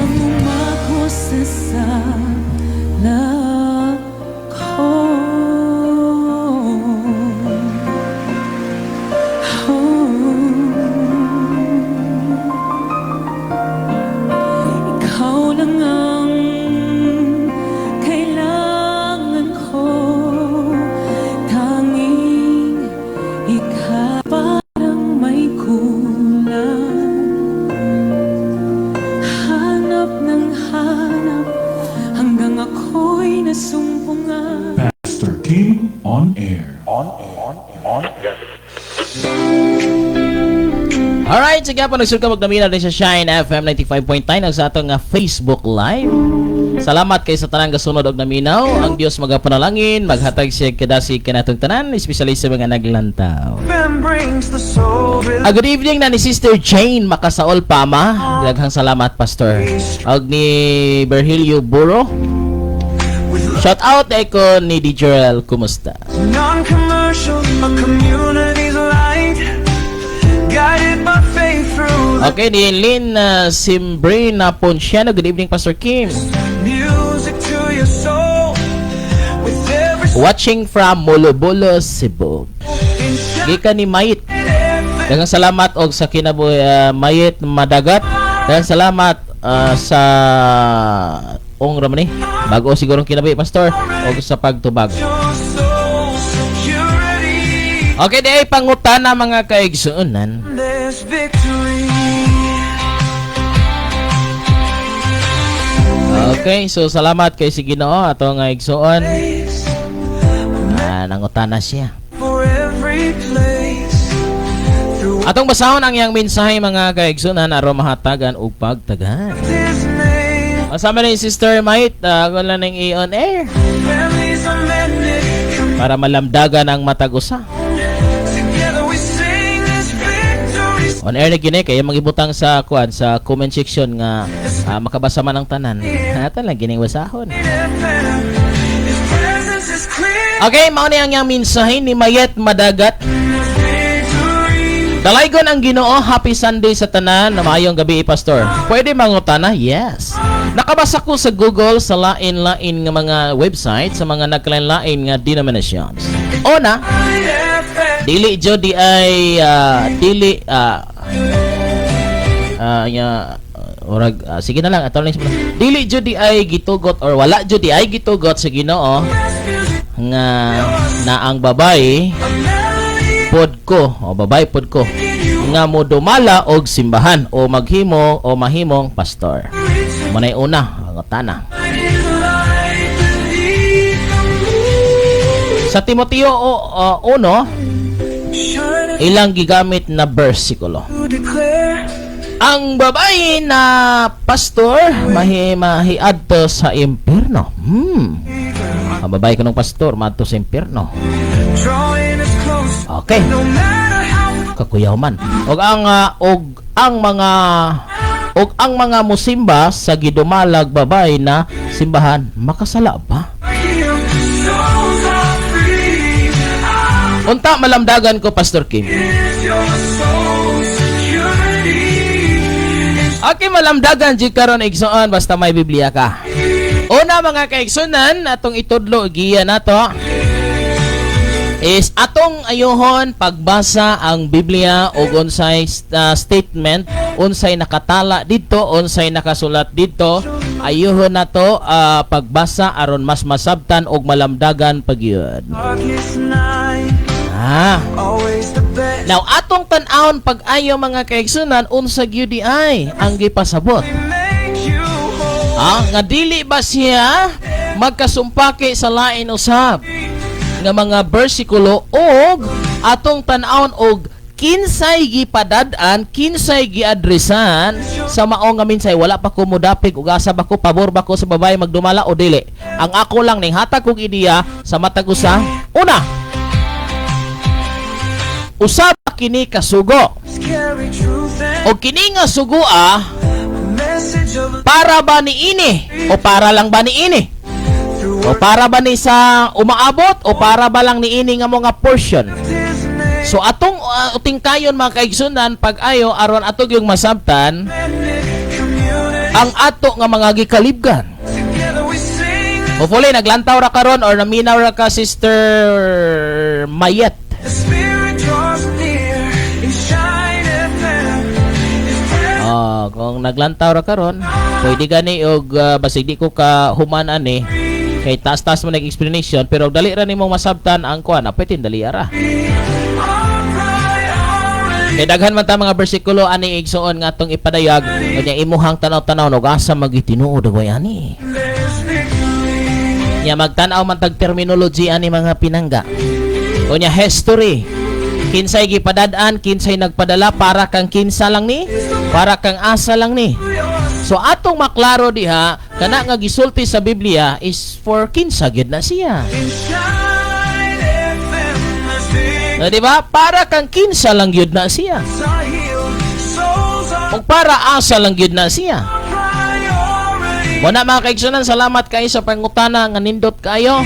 S2: Ang umako sa sala ko. Oh. Ikaw lang ang kailangan ko. Tanging ikaw. Parang may kulang. Hanap ng hanap hanggang ako'y nasumpungan.
S4: Pastor Kim on air.
S5: On air. On air.
S1: Alright, sige po, nagsulka magdamina din sa Shine FM 95.9 ang sa atong Facebook Live. Salamat kay sa tanang gasunod og naminaw. Ang Dios magapanalangin, maghatag siya kadasig kanatong tanan, especially sa mga naglantaw.
S3: FM brings the soul
S1: Good evening na ni Sister Jane Makasaol Pama. Daghang salamat, Pastor. Og ni Berhilio Buro.
S3: With
S1: Shout out ko ni DJ, kumusta?
S3: Non-commercial, a community's light, guided by faith through the
S1: Okay, ni Lynn Simbrina Ponciano. Good evening, Pastor Kim.
S3: Music to your soul. With every
S1: Watching from Molobolo, Cebu.
S3: In
S1: Gikan ni Mayit.
S3: Shine
S1: Daghang salamat og sa kinabuhi, Mayit Madagat. Daghang salamat sa ong ramani. Bago siguro ang kinabuhi, Pastor, og sa pagtubag.
S3: Your soul security.
S1: Okay, di ay pangutana, mga kaigsuonan.
S3: There's victory.
S1: Okay, so salamat kay si Ginoo ato nga igsuon. Nangutana siya.
S3: For every place. Through
S1: Atong basahon ang iyang mensahe, mga kaigsuonan, aron mahatagan og pagtagan.
S3: His name,
S1: Kasama ni Sister Mait, ako lang ng i-on air
S3: families are mended. Come
S1: para malamdagan ang matag usa.
S3: together, we sing this victory.
S1: On air na gini kaya magibutang sa kuan sa comment section nga makabasa man ang tanan. Hatan lang gining basahon.
S3: FM. His presence is clear.
S1: Okay, mao ni ang iyang mensahe ni Mayet Madagat.
S3: Victory.
S1: Dalaygon ang Ginoo, happy Sunday sa tanan, na maayong gabi, Pastor. Pwede mangutana? Yes. Nakabasa ko sa Google sa lain-lain nga mga website sa mga nagkalain-lain nga denominations. Una,
S3: FM.
S1: dili jud di ay dili nya orag sige na lang ato lang sa- dili jud di ay gitugot or wala jud di ay gitugot sa Ginoo
S3: Best music.
S1: nga na ang babae
S3: A melody
S1: pod ko o babae pod ko nga modumala og simbahan o maghimo o mahimong pastor. Manay una ang tana.
S3: is light beneath the moon.
S1: Sa Timoteo o, uno
S3: Shining
S1: ilang gigamit na bersikulo.
S3: to declare
S1: Ang babae na pastor mahi mahiadto sa impierno. Ang babae kanong pastor maadto sa impierno.
S3: Drawing us close.
S1: Okay.
S3: No matter how
S1: Kakuyaw man. Og ang mga musimba sa gidumalag babae na simbahan makasala ba?
S3: Heal, souls are free. I
S1: Unta malamdagan ko, Pastor Kim.
S3: Is your soul security.
S1: Okay, malamdagan jud karon, igsoon, basta may Biblia ka. Una, mga kaigsunan, atong itudlo giya nato is atong ayuhon pagbasa ang Biblia og unsay statement, unsay nakatala didto, unsay nakasulat didto, ayuhon nato pagbasa aron mas masabtan og malamdagan pagyud.
S3: Darkest night, always the best.
S1: Now atong tan-awon pag-ayo, mga kaigsunan, unsa gyud di ay ang gipasabot.
S3: Make you whole.
S1: Nga dili ba siya magkasumpaki sa lain usab nga mga bersikulo og atong tan-awon og kinsay gipadad-an, kinsay giadresan sa mao nga minsay. Wala pa ko modapig ug asa ba ko, pabor ba ko sa babae magdumala o dili. Ang ako lang ning hatag kog ideya sa matag usa. Una, usab kini kasugo.
S3: Carry truth and
S1: Og kini nga sugoa
S3: message of
S1: para ba niini o para lang ba niini?
S3: Through
S1: O para ba ni sa umaabot o para ba lang niini nga mga portion?
S3: His name.
S1: So atong utingkayon, mga kaigsunan, pag-ayo aron ato yung masabtan
S3: Community.
S1: ang ato nga mga gikalibgan.
S3: Together we sing.
S1: Hopefully naglantaw ra karon or naminaw ra ka, Sister Mayet.
S3: The Spirit draws near in Shine FM. His presence
S1: Ah, kung naglantaw ra karon, pwede gani og basig di ko ka human ani kay taas-taas mo nag-explanation, pero dali ra nimong masabtan ang kuan, pwede dali ra.
S3: Our priority.
S1: Kay daghan man ta mga bersikulo ani, igsuon, nga atong ipadayag unya imuhang tanaw-tanaw og asa magitinuod way ani.
S3: There's victory.
S1: Nya magtan-aw man tag terminology ani, mga pinangga. Unya history. Kinsay gipadad-an, kinsay nagpadala, para kang kinsa lang ni? Para kang asa lang ni? So atong maklaro diha kana nga gisulti sa Biblia is for kinsa gyud na siya.
S3: In Shine FM, there's victory.
S1: Na, di ba? Para kang kinsa lang gyud na siya.
S3: Are healed. Souls are
S1: Ug para asa lang gyud na siya.
S3: priority.
S1: Wala, mga kaigsunan, salamat kayo sa pangutana nga nindot kayo.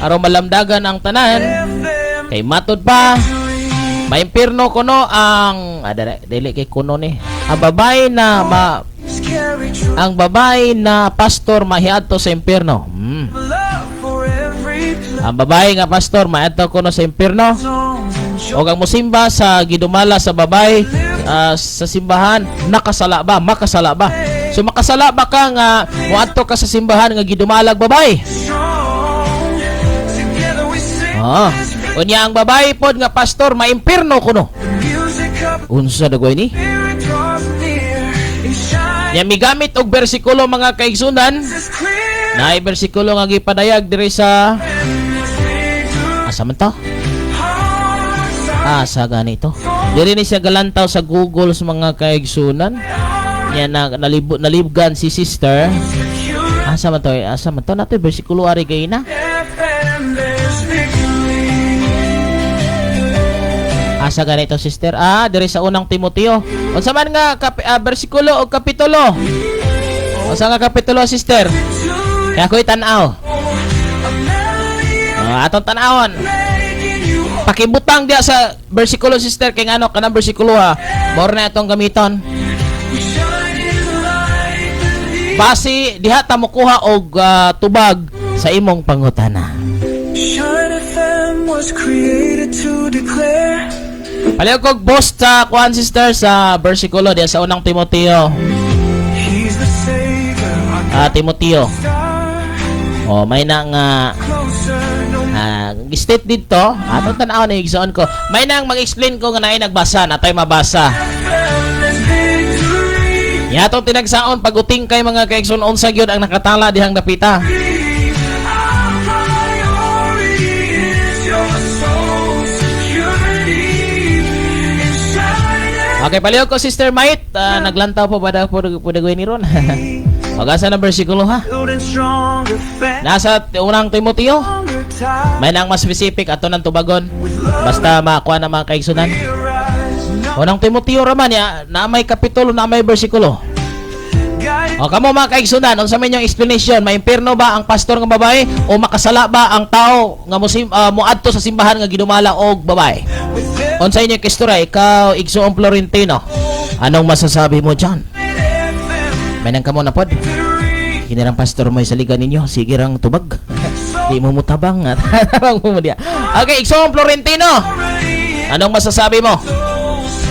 S1: Aron malamdagan ang tanan.
S3: FM.
S1: Kay matod pa, maimpirno kuno ang dili kay kuno ni. Ang babae na ma,
S3: Carry truth.
S1: ang babae na pastor mahiadto sa impierno.
S3: Love for every place.
S1: Ang babae nga pastor maadto kuno sa impierno.
S3: Songs and joy.
S1: O ang musimba sa gidumala sa babae sa simbahan, nakasala ba? Makasala ba? So makasala ba ka nga moadto ka sa simbahan nga gidumalag babae?
S3: Strong. Together we sing.
S1: Ah. Unya ang babae pod nga pastor maimpirno kuno.
S3: Music of
S1: Unsa dagway ni?
S3: Spirit draws near. In Shine
S1: Nya migamit og bersikulo, mga kaigsunan.
S3: is clear.
S1: Naay bersikulo nga gipadayag diri sa
S3: There's victory.
S1: asa man to?
S3: Hearts are
S1: Asa ganito? Diri ni siya galantaw sa Google sa mga kaigsunan. Nya na nalibgan si sister.
S3: Secure.
S1: Asa man to? Asa man to? Nato bersikulo ari kay na.
S3: FM, there's victory.
S1: Asa ganito, sister? Ah, diri sa Unang Timoteo. Unsa man nga bersikulo o kapitulo? Unsa nga kapitulo, sister?
S3: To
S1: Kaya ako'y tan-aw.
S3: a melody.
S1: Atong tanawon.
S3: Making you whole.
S1: Pakibutang diya sa versikulo, sister, kay ngano kanang versikulo ha. Mao na atong gamiton.
S3: We shine His light, the lead.
S1: Basi diha ta mokuha og tubag sa imong pangutana.
S3: Shine FM was created to declare
S1: Palihog kog post sa kuan, sister, sa versikulo diya sa Unang Timoteo.
S3: He's the Savior, our
S1: Timoteo.
S3: Star.
S1: Oh, may na nga
S3: Closer, no
S1: state dito. Atong tan-aw na, igsoon ko. May nang mag-explain ko nga naay nagbasa, natay mabasa.
S3: FM is victory.
S1: Ya atong tinagsaon paguting kay mga kaigsoon unsa gyud ang nakatala dihang dapita.
S3: Our priority is your soul security. And shine
S1: Okay, palihog ko, Sister Mait, naglantaw po ba daw po po ni ron? Pag-asa ng versikulo ha.
S3: Building stronger,
S1: Nasa Unang Timoteo.
S3: stronger ties.
S1: May nang mas specific ato ng tubagon. Basta makuha na mga kaigsunan.
S3: We rise, no
S1: Unang Timoteo raman ya, na may kapitulo, na may versikulo.
S3: Guided
S1: O kamo mga kaigsunan, unsa man inyong explanation? Maimpirno ba ang pastor nga babae o makasala ba ang tao nga moadto sa simbahan nga gidumala og babae?
S3: With
S1: Unsa inyong kistura, ikaw, Igsoong Florentino? Anong masasabi mo diyan?
S3: FM
S1: May nang kamo na pod.
S3: victory.
S1: Kinirang pastor mo saligan ninyo, sige rang tubag. Di mo mutabang at tabang mo diya. Okay, Igsoong Florentino, anong masasabi mo?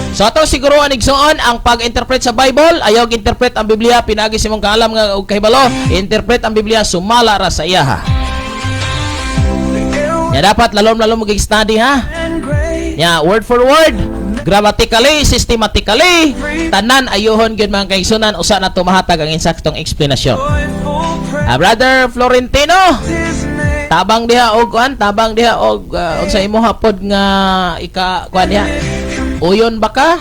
S1: So ato siguro ang igsoon ang pag-interpret sa Bible, ayaw interpret ang Biblia pinagi sa imong kaalam nga og kahibalo, interpret ang Biblia sumala ra sa iya ha. Ya dapat lalom-lalom og study ha.
S3: And grace.
S1: Ya word for word, grammatically, systematically, tanan ayuhon gyud, mga kaigsunan, usa na tumahatag ang insaktong eksplanasyon.
S3: Joyful praise
S1: Ah, Brother Florentino,
S3: His name.
S1: tabang diha og kuan, tabang diha og unsa imo hapod nga ika kuan diha. Uyon ba ka?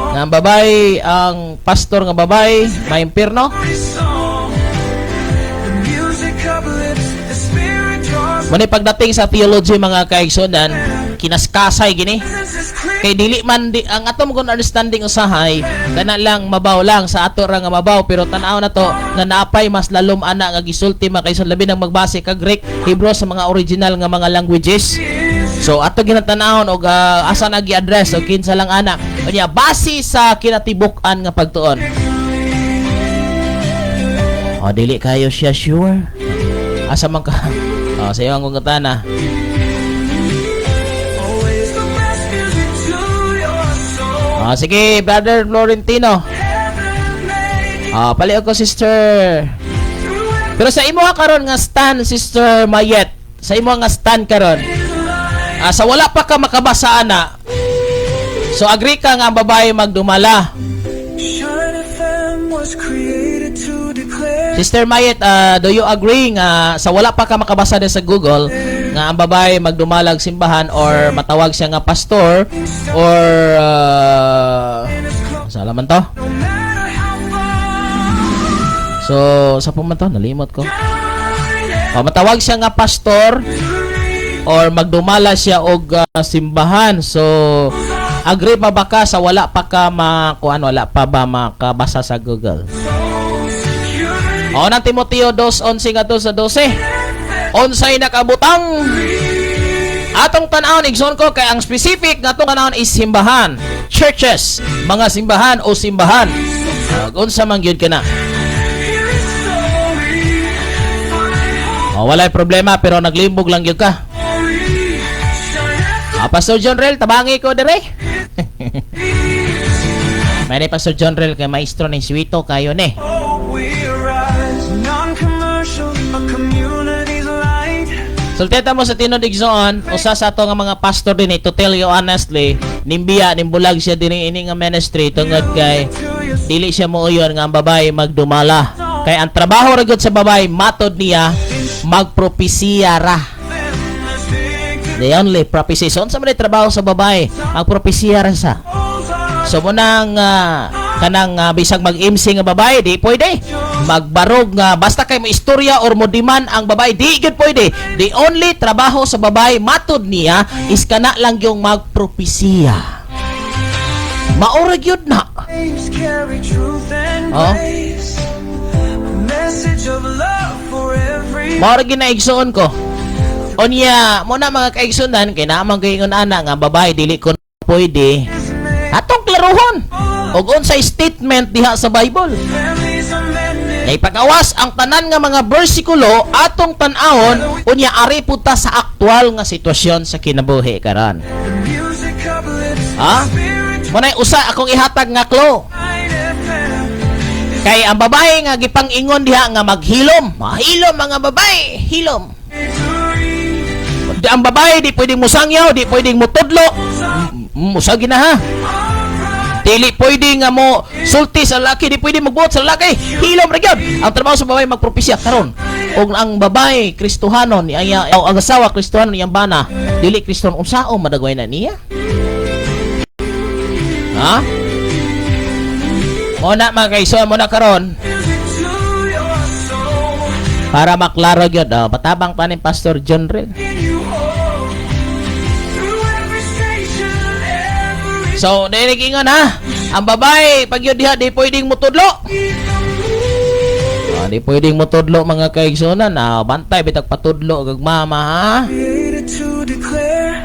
S1: Nga ang babae, ang pastor nga babae, maimpirno?
S3: Song. The music uplifts, the spirit draws.
S1: Muna pagdating sa theology, mga kaigsunan, kinaskasay gini.
S3: Presence is clear.
S1: Kay dili man di, ang atom kung understanding usahay kana lang mabaw lang sa ato ra nga mabaw, pero tan-aw na to nga naapay mas lalom ana nga gisulti, mga kaigsoon, labi nang magbase ka Greek, Hebrew, sa mga original nga mga languages. So ato ginatanawon og asa na gi-address og kinsa lang ana. Unya base sa kinatibuk-an nga pagtuon. O dili kayo siya sure. Asa man ka? O sa iyong kungutana.
S3: Always the best music to your soul.
S1: O sige, Brother Florentino.
S3: Heaven made
S1: Ah, palihog ko, sister.
S3: through
S1: Pero sa imo karon nga stand, Sister Mayet, sa imo nga stand karon, sa wala pa ka makabasa ana. So agree ka nga ang babae magdumala?
S3: Shine FM was created to declare
S1: Sister Mayet, do you agree nga sa wala pa ka makabasa din sa Google nga ang babae magdumalag simbahan or matawag siya nga pastor or sa laman to?
S3: No matter how far.
S1: So, sa pa man to, nalimot ko. O, matawag siya nga pastor or magdumala siya og simbahan. So, agree pa ba ka sa wala pa ka makuan, wala pa ba makabasa sa Google? O, nang Timoteo 2:11 ngadto sa 12. Unsay nakabutang? Atong tan-awon, igsoon ko, kay ang specific nga atong tan-awon is simbahan, churches, mga simbahan o simbahan. Unsa man gyud kana. Oh, walay problema pero naglimbog lang gyud ka. Ah, Pastor John Rel, tabangi ko dire. May ni Pastor John Rel kay maestro ni Swito kayo ni.
S3: Hope we rise, non-commercial, a community's light.
S1: Sulteta mo sa tinuod, igsoon, usa sa ato nga mga pastor din to tell you honestly, nimbiya, nimbulag siya din ini nga ministry tungod kay dili siya muuyon nga ang babae magdumala. Kay ang trabaho ra gyud sa babae, matod niya, magpropesiya ra. The only prophecy. So, unsa man ang trabaho sa babae? Ang propesiya ra sa. So munang kanang bisag mag-MC nga babae di pwede. Magbarog nga basta kay mo istorya or mo demand ang babae, di gyud pwede. The only trabaho sa babae, matod niya, is kana lang yung magpropesiya. Maora gyud na.
S3: Waves carry truth and
S1: Oh.
S3: grace. A message of love for every
S1: Maora gyud na, igsoon ko. Unya, mo na, mga kaigsunan, kay naa man gaingon ana nga babae dili ko pwede. Atong klaruhon og unsay statement diha sa Bible.
S3: Families are mended.
S1: Na ipagawas ang tanan nga mga bersikulo, atong tan-awon, unya ari pud ta sa aktual nga sitwasyon sa kinabuhi karon.
S3: The music uplifts.
S1: Ha?
S3: The spirit
S1: Mo na usa akong ihatag nga clue.
S3: FM.
S1: Kay ang babae nga gipang-ingon diha nga maghilom, mahilom mga babae, hilom.
S3: Victory.
S1: Di ang babae di pwedeng musangyaw, di pwedeng mutudlo. Usagi na ha. Dili pwede nga mo sulti sa laki, di pwede magbuot sa laki. Hilom ra gyud. Ang trabaho sa babae, magpropesya karon. Og ang babae Kristohanon, ang asawa Kristohanon, iyang bana dili Kristohanon, unsaon madagway na niya? Ha? Mo na, mga kaigsoon, mo na karon
S3: Music to your soul.
S1: Para maklaro gyud, oh, patabang pa ni Pastor John Rel.
S3: In you hope. Through every station, every
S1: So, dili ingon ha. Ang babae, pag yun diha, di pwedeng mutudlo. Ah, di pwedeng mutudlo, mga kaigsunan. Ah, bantay bitag patudlo kag mama ha.
S3: Created to declare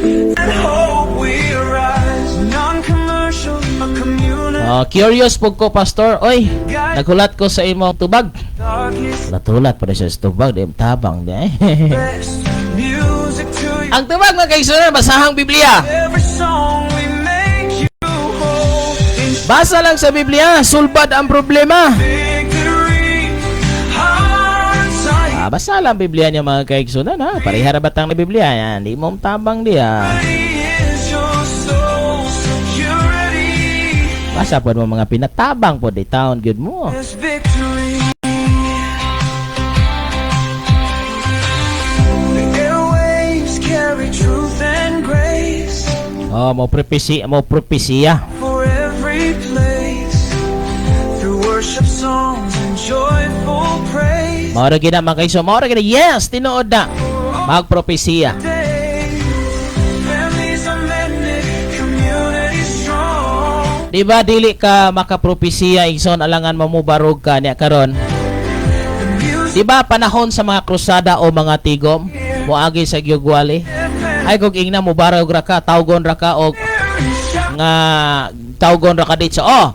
S3: and hope we arise. Non-commercial, a community.
S1: Ah, curious po ko, Pastor. Oy, naghulat ko sa imong tubag.
S3: Darkest
S1: Hulat-hulat pa rin siya sa tubag. Di tabang di eh.
S3: best music to you.
S1: Ang tubag, mga kaigsunan, basahang Biblia.
S3: Every song we make you whole. In
S1: Basa lang sa Biblia, sulbad ang problema.
S3: victory, hearts are
S1: Ah, basa lang Biblia niya, mga kaigsunan ha. Pareha ra batang na Biblia yan. Di mo tabang diya.
S3: is your soul security.
S1: Basa po mo mga pinatabang po di taon gyud mo.
S3: There's victory. The airwaves carry truth and grace
S1: Oh, mo propesiya.
S3: For every place. Through worship songs and joyful praise.
S1: Mao ra gina, mga kaigsoon, mao ra gina, yes, tinuod na. Magpropesiya.
S3: Day. Families are mended, community strong.
S1: Di ba dili ka makapropesiya, igsoon, alangan mamubarog ka niya karon?
S3: The music
S1: Di ba panahon sa mga krusada o mga tigom moagi sa Gyugwali? Ay kog ingna mubarog ra ka, tawgon ra ka og nga tawgon ra ka dito. Oh,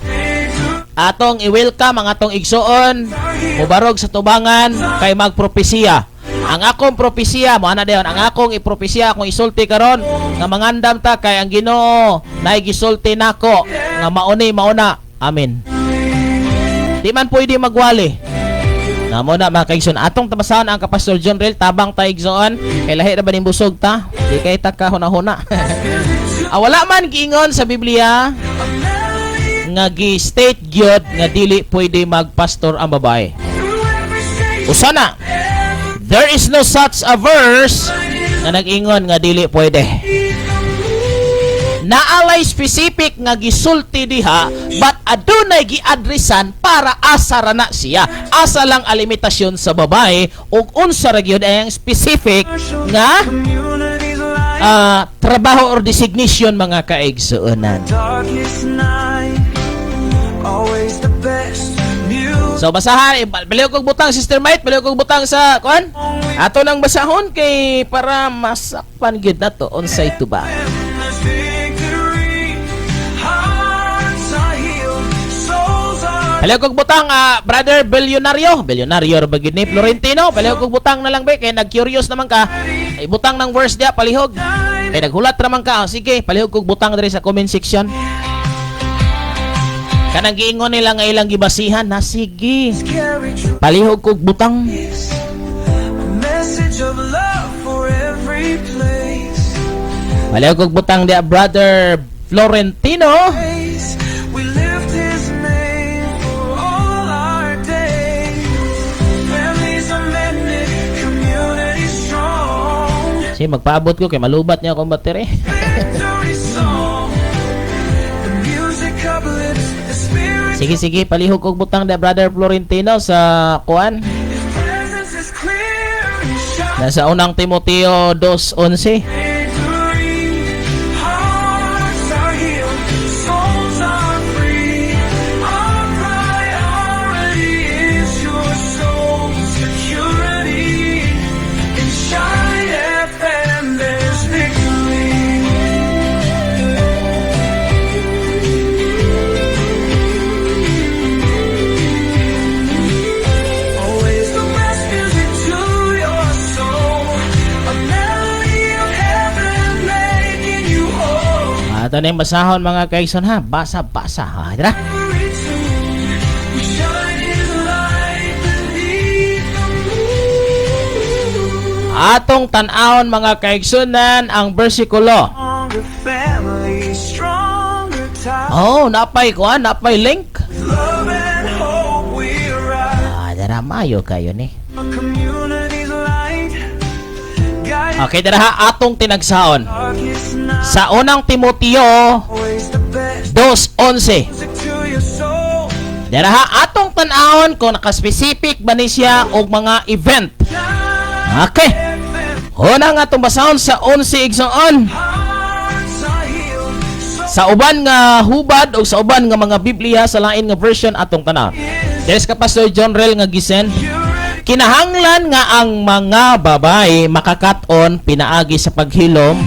S1: atong i-welcome ang atong igsoon mubarog sa tubangan kay magpropesiya. Ang akong propesiya mo ana dayon, ang akong ipropesiya, akong isulti karon nga mangandam ta kay ang Ginoo naay gisulti nako nga mauni mauna. Amen. Di man pwede magwali. Na mo na, mga kaigsoon, atong tabasahan ang Kapastor John Rel, tabang ta, igsoon, kay lahi ra ba ning busog ta? Di kay ta ka huna-huna. Ah, wala man giingon sa Biblia nga gi-state gyud nga dili pwede magpastor ang babae. Usa na. There is no such a verse nga nag-ingon nga dili pwede. Naalay specific nga gisulti diha, but adunay giadresan para asa ra na siya. Asa lang ang limitasyon sa babae ug unsa ra gyud ang specific nga
S3: Communities light
S1: trabaho or designation, mga kaigsuonan.
S3: Darkest night, always the best music.
S1: So basahan, eh, baliw kog butang, Sister Mike, baliw kog butang sa kuan. Ato nang basahon kay para masakpan gyud nato unsay tuba.
S3: There's victory. Hearts are healed, souls are
S1: Baliw kog butang, brother Billionario, Billionario ra ba gyud ni Florentino? Baliw kog butang na lang be kay nag-curious naman ka. Ay butang ng verse diya palihog. Kay naghulat ra man ka. Oh, sige, palihog kog butang diri sa comment section. Kanang giingon nila nga ilang gibasihan na, sige.
S3: Carry truth.
S1: Palihog kog butang.
S3: A message of love for every place.
S1: Palihog kog butang diya, brother Florentino.
S3: We lift his name for all our days. Families are mended, community strong.
S1: Sige, magpaabot ko kay malubat niya akong battery.
S3: Victory song. The music uplifts the spirit.
S1: Sige, sige, palihog kog butang diya, brother Florentino, sa kuan.
S3: His presence is clear and shine.
S1: Nasa Unang Timoteo 2:11.
S3: Victory. Hearts are healed, souls are free. Our priority is your soul security. In Shine
S1: Ato na yung basahon, mga kaigsoon, ha. Basa, basa. Ha, tara.
S3: Every tune, we shine His light beneath the moon.
S1: Atong tan-awon, mga kaigsunan, ang bersikulo.
S3: Stronger family, stronger ties.
S1: Oh, napay kuan, napay link.
S3: Love and hope we rise.
S1: Ah, dara, mayo kayo ni.
S3: A community's light, guiding
S1: Okay, dara ha, atong tinagsaon.
S3: Darkest night.
S1: Sa Unang Timoteo
S3: Always the best
S1: 2:11.
S3: music to your soul.
S1: Dara ha, atong tan-awon kung naka-specific ba ni siya og mga event. Okay.
S3: FM,
S1: Una nga atong basahon sa 11, igsoon.
S3: hearts are healed. So
S1: Sa uban nga hubad o sa uban nga mga Biblia, sa lain nga version, atong tan-aw. Des ka Pastor John Rel nga gisen.
S3: you ready?
S1: Kinahanglan nga ang mga babae makakat-on pinaagi sa paghilom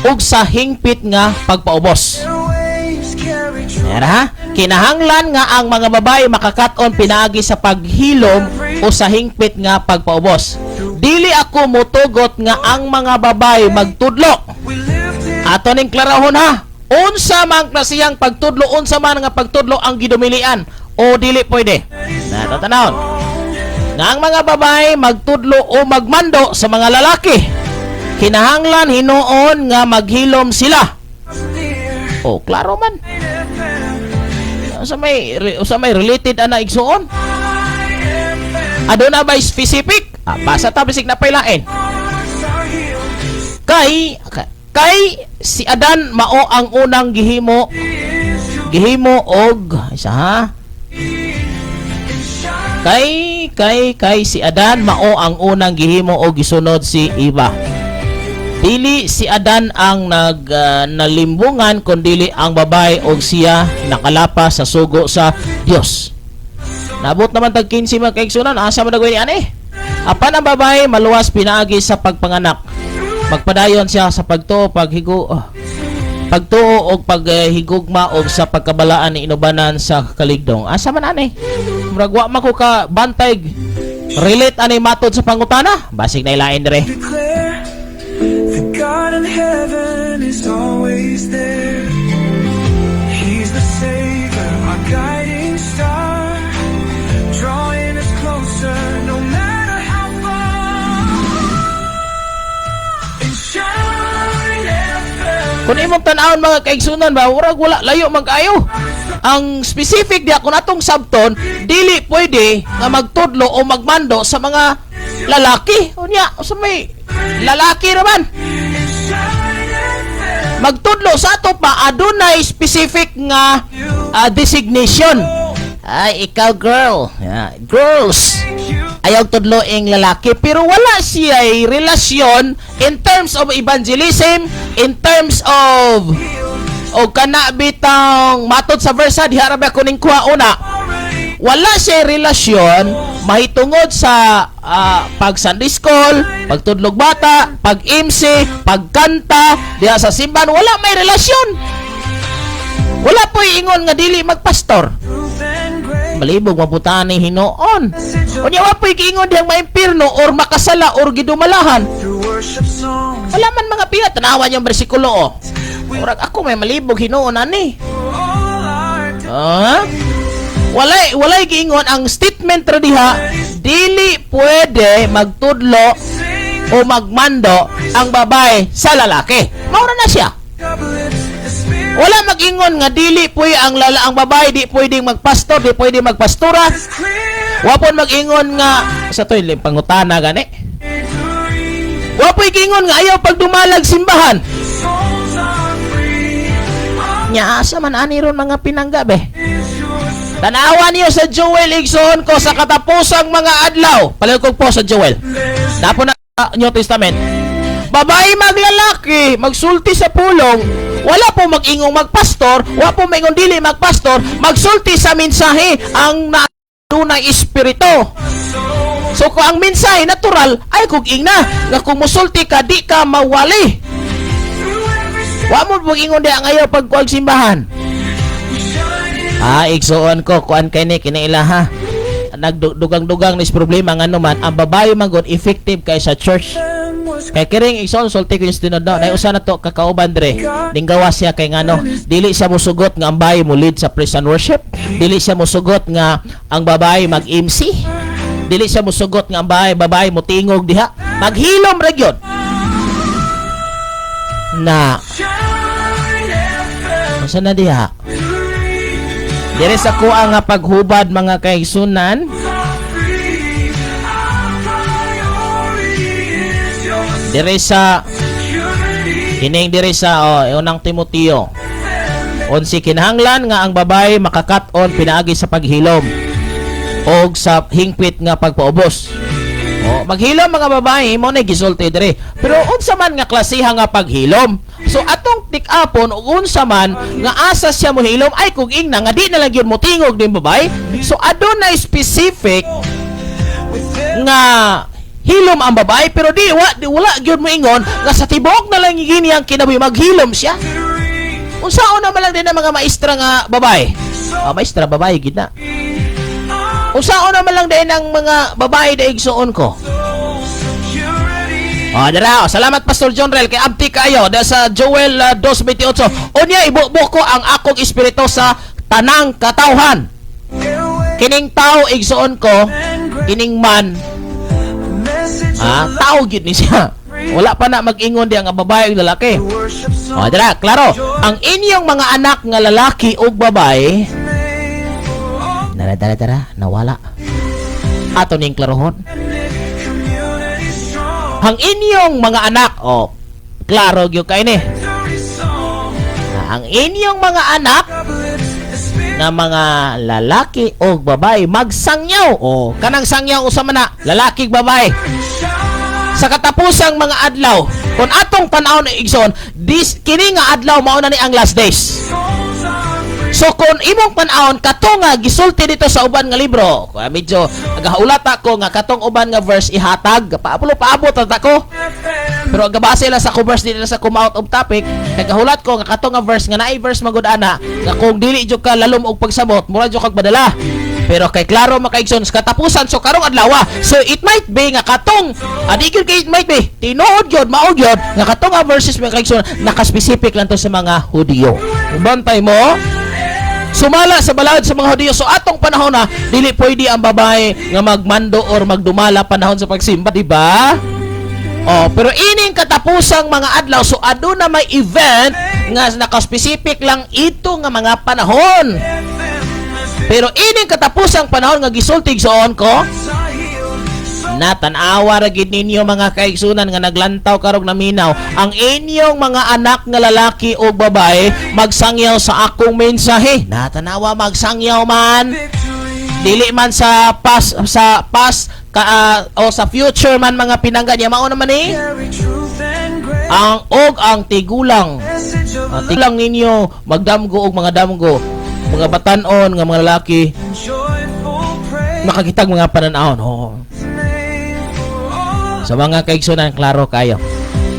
S1: ug sa hingpit nga pagpaubos.
S3: Waves carry truth.
S1: Ayan, ha? Kinahanglan nga ang mga babae makakat-on pinaagi sa paghilom o sa hingpit nga pagpaubos. Dili ako motugot nga ang mga babae magtudlo.
S3: We lift it
S1: Ato ning klarahon ha. Unsa man klasehang pagtudlo, unsa man nga pagtudlo ang gidumilian o dili pwede. Na tatanawon. Nga ang mga babae magtudlo o magmando sa mga lalaki. Kinahanglan hinuon nga maghilom sila.
S3: Near.
S1: Oh, klaro man.
S3: FM,
S1: Usa may related ana, igsuon?
S3: FM,
S1: Aduna ba specific? Ah, basa ta bisig na pailain.
S3: hearts are healed.
S1: Kay si Adan mao ang unang gihimo gihimo og isa ha. Kay si Adan mao ang unang gihimo og gisunod si Eva. Dili si Adan ang nalimbungan kundili ang babae og siya nakalapas sa sugo sa Dios. Nabot naman tag 15, mga kaigsunan, asa man nagwini ani? Apan ang babae maluwas pinaagi sa pagpanganak. Magpadayon siya sa pagtuo, pagtuo og paghigugma og sa pagkabalaan ni inubanan sa kaligdong. Asa man ani? Murag wa man ko ka bantay relate ani matod sa pangutana. Basig na ilain dire.
S3: Declare the God in heaven is always there. He's the Savior, our guiding star, drawing us closer no matter how far. And shine FM.
S1: Kung imong tan-awon, mga kaigsunan ba, murag wala layo man kaayo. Ang specific diya, kung atong sabton, dili pwede nga magtudlo o magmando sa mga lalaki. Unya, sa may lalaki naman.
S3: Shine FM.
S1: Magtudlo sa ato pa adunay specific nga designation. Ay, ikaw girl. Yeah, girls. Ayaw tudloing lalaki, pero wala siya relasyon in terms of evangelism, in terms of o kana bitang matod sa versa diha ra ba kuning kuha una. Wala siya relasyon mahitungod sa pag Sunday school, pagtudlog bata, pag MC, pagkanta diha sa simbahan, wala may relasyon. Wala po ingon nga dili magpastor.
S3: Truth and grace.
S1: Malibog maputaan ni hinuon. Unya wa po'y giingon dihang maimpirno or makasala or gidumalahan.
S3: Through worship songs.
S1: Wala man mga pila, tanawan yung bersikulo oh. Murag ako may malibog hinuon ani.
S3: All our
S1: Ah? Walay giingon ang statement ra diha, dili pwede magtudlo
S3: sing
S1: o magmando ang babae sa lalaki. Maura na siya.
S3: couplets, the Spirit
S1: Wala mag-ingon nga dili pwede ang babae di pwedeng magpastor, di pwede magpastora.
S3: Is clear.
S1: Wa pon mag-ingon nga sa to pangutana gani.
S3: Victory.
S1: Wa po'y giingon nga ayaw pagdumalag simbahan.
S3: Souls are free. All
S1: Nya asa man ani ron mga pinangga be?
S3: Is your
S1: Tanawa niyo sa Joel, igsoon ko, sa katapusang mga adlaw. Palihog po sa Joel.
S3: There's
S1: Napo na New Testament. Babae maglalaki, magsulti sa pulong, wala po mag-ingong magpastor, wala po maingon dili magpastor, magsulti sa mensahe ang na espiritu. So kung ang mensahe natural, ay kung ingna, nga kung musulti ka, di ka mawali.
S3: Through every step
S1: Wa mo mag-ingon di ang ayaw pagkuag simbahan.
S3: we shine
S1: Ah, igsuon ko, kuan kay ni kiniila ha. Nagdugang-dugang ni problema nga naman ang babae man gud effective kay sa church.
S3: FM was Was
S1: Kay kiring igsoon, sulti ko yung tinod no. Nay usa na to kakauban dre. Ninggawa siya kay ngano, dili siya musugot nga ang babae mo lead sa praise and worship. Dili siya musugot nga ang babae mag-MC. Dili siya musugot nga ang babae mo tingog diha. Maghilom ra gyud. Na
S3: Shine FM.
S1: Unsa na diha? Dire sa kuha nga paghubad, mga kaigsunan,
S3: Free. Our priority is your
S1: dire sa
S3: security.
S1: kining dire sa, oh, Unang Timoteo 11, kinahanglan nga ang babae makakat-on pinaagi sa paghilom og sa hingpit nga pagpaubos. Oh, maghilom mga babae mo na gisulti dire. Pero unsa man nga klasiha nga paghilom? So atong tikapon ug unsa man nga asa siya mohilom ay kung ingna nga di na lang gyud motingog din babae. So aduna specific
S3: With
S1: nga hilom ang babae, pero di wala gyud moingon nga sa tibuok na lang gini ang kinabuhi maghilom siya.
S3: Victory.
S1: Unsaon naman lang din ang mga maestra nga babae? Ah, maestra babae gid na. Unsaon naman lang din ang mga babae da, igsuon ko?
S3: Security.
S1: Oh, dara. Oh, salamat, Pastor John Rel, kay abti kayo da sa Joel 2:28. Unya ibubo ko ang akong espiritu sa tanang katawhan.
S3: Airway
S1: Kining tao, igsuon ko,
S3: and grace.
S1: Kining man,
S3: Message
S1: ah,
S3: of
S1: tao gyud ni siya. Wala pa na mag-ingon diya nga babae ug lalaki.
S3: worship song
S1: Oh, dara, klaro. Ang inyong mga anak nga lalaki ug babae,
S3: made for all
S1: Dara, dara, dara, nawala. Ato ning klarohon.
S3: Community strong.
S1: Ang inyong mga anak, oh, klaro gyud kay ni.
S3: Victory song.
S1: Ang inyong mga anak
S3: Uplifts the spirit.
S1: nga mga lalaki o babae magsangyaw. O, kanang sangyaw usa man na, lalaki ug babae.
S3: Shine.
S1: Sa katapusang mga adlaw, kung atong tan-awon, igsoon, this kini nga adlaw mao na ni ang last days.
S3: Souls are free.
S1: So kung imong tan-awon kato nga gisulti dito sa uban nga libro, kaya medyo nagahulat ako nga katong uban nga verse ihatag, paabulo paabot ta ko.
S3: FM.
S1: Pero gabase lang sa ko verse, dili lang sa kuma out of topic, kay gahulat ko nga kato nga verse nga naay verse magud ana nga kung dili jud ka lalom og pagsabot, mura jud kag badala. Pero kay klaro, mga kaigsoon, sa katapusan, so karong adlaw. So it might be nga katong adi gyud kay it might be tinuod gyud, mao gyud nga katong nga verses, mga kaigsoon, naka-specific lang to sa mga Hudiyo. Bantay mo sumala sa balaod sa mga Hudiyo. So atong panahon na dili pwede ang babae nga magmando or magdumala panahon sa pagsimba, di ba? Oh, pero ining katapusang mga adlaw, so aduna may event nga naka-specific lang ito nga mga panahon. Pero ining katapusang panahon nga gisulti, igsoon ko,
S3: Are healed. Souls
S1: na tan-awa ra gid ninyo, mga kaigsunan nga naglantaw karong naminaw, ang inyong mga anak nga lalaki o babae magsangyaw sa akong mensahe. Na tanawa, magsangyaw man
S3: victory.
S1: Dili man sa past ka, o sa future man, mga pinangga niya, mao naman eh.
S3: Carry truth and grace.
S1: Ang og ang tigulang
S3: Message of
S1: ang tigulang ninyo magdamgo og mga damgo, mga batanon nga mga lalaki,
S3: joyful praise.
S1: Makakitag mga pananawon, oh.
S3: Made for all.
S1: Sa mga kaigsunan, klaro kayo.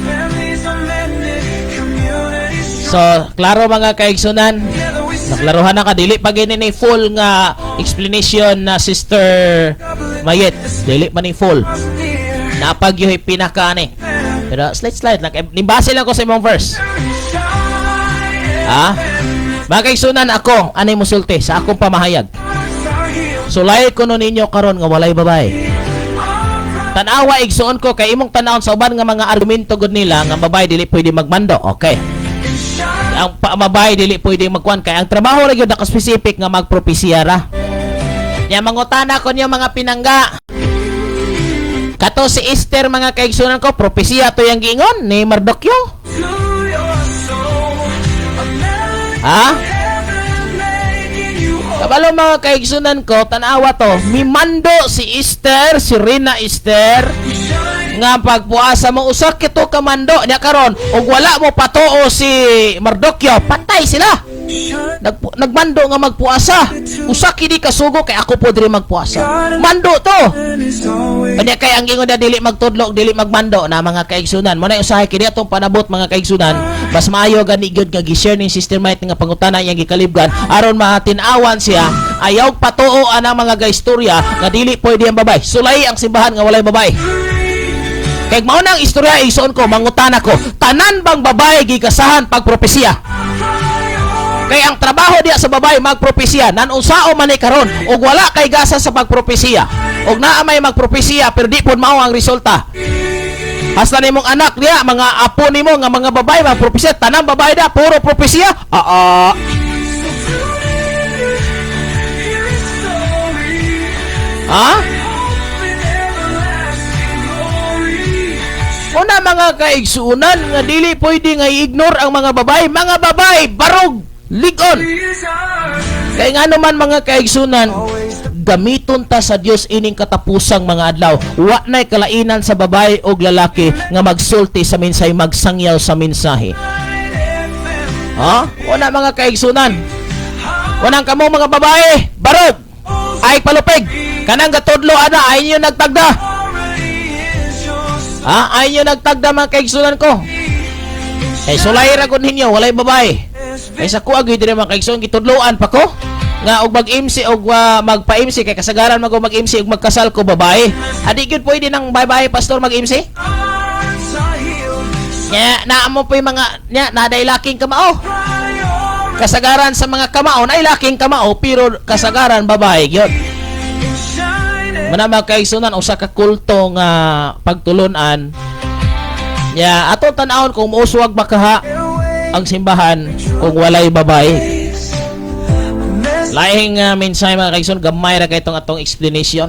S3: Families are mended. Community strong.
S1: So klaro, mga kaigsunan.
S3: Together we sing.
S1: Naklaruhan na ka, dili pa gini ni full nga explanation na Sister Mayet, dili pa ni full.
S3: Near.
S1: Napagyoy pinaka ani, pero slide slide lang. Eh, nibase lang ko sa imong verse.
S3: Shine.
S1: Ha, mga kaigsunan, ako anay musulti sa akong pamahayag.
S3: Hearts are healed.
S1: Sulay ko no ninyo karon nga walay babae. Tanawa, igsuon ko, kay imong tanawon sa uban nga mga argumento gud nila nga babae dili pwede magmando. Okay. Ang babae dili pwede magkuan kay ang trabaho ra gyud naka-specific nga magpropesiya ra. Nya mangutana ko niyo, mga pinangga. Kato si Esther, mga kaigsunan ko, propesiya to yang giingon ni Mardokyo.
S3: To your soul. A melody
S1: Ha?
S3: heaven making you whole.
S1: Kabalo, mga kaigsunan ko, tanawa to, mimando si Esther, si Rina Esther,
S3: Shine.
S1: nga pagpuasa mo usa kito kamando niya karon ug wala mo patuo si Mardokyo, patay sila.
S3: Shine.
S1: Nagmando nga magpuasa usa kini kasugo kay ako po diri magpuasa, mando to.
S3: Is always
S1: Kanya kay ang ingon na dili magtudlo, dili magmando na, mga kaigsunan. Mo na usahay kini atong panabot, mga kaigsunan. Mas maayo gani gyud nga gi-share ni Sister Mike nga pangutana iyang gikalibgan aron matin-awan siya. Ayaw patuo anang mga gaistorya nga dili pwede ang babae. Sulay ang simbahan nga walay babae. Kay mao na ang istorya, igsoon ko, mangutana ko, tanan bang babae gigasahan pagpropesiya? Kay ang trabaho diya sa babae magpropesiya, nan unsao man ni karon og wala kay gasa sa pagpropesiya. Og naa may magpropesiya pero di pod mao ang resulta. Hasta nimong anak diya, mga apo nimo nga mga babae magpropesiya, tanang babae da puro propesiya. Ah, ah.
S3: So tune in, hear his story.
S1: Ha?
S3: Hope in everlasting glory.
S1: Una, mga kaigsuunan, nga dili pwede nga i-ignore ang mga babae. Mga babae, barog, ligon.
S3: He is ours.
S1: Kay nga naman, mga kaigsunan, gamiton ta sa Dios ining katapusang mga adlaw. Wa na'y kalainan sa babae og lalaki nga magsulti sa mensahe, magsangyaw sa mensahe. Ha? Una, mga kaigsunan. Unang kamo mga babae, barog. Ay palupig. Kanang gatudlo ana ay inyo nagtagda.
S3: Already is your
S1: Ha? Ay inyo nagtagda, mga kaigsunan ko. Eh sulay ra gud ninyo, walay babae. Kay sa kuag gyud diri, mga kaigsunan, gitudloan pa ko nga og mag-MC og magpa-MC kay kasagaran mag mag-MC og magkasal ko babae. Adi gyud pwede nang babae pastor mag-MC?
S3: Hearts are healed.
S1: Nya naa mo pa yung mga nya naday laking kamao.
S3: Priority
S1: Kasagaran sa mga kamao na laking kamao pero kasagaran babae gyud.
S3: shining.
S1: Mana, mga kaigsunan, usa ka kulto nga pagtulunan. Nya ato tan-awon kung muuswag ba kaha ang simbahan kung walay babae. Laing mensahe, mga kaigsoon, gamay ra kay itong atong explanation.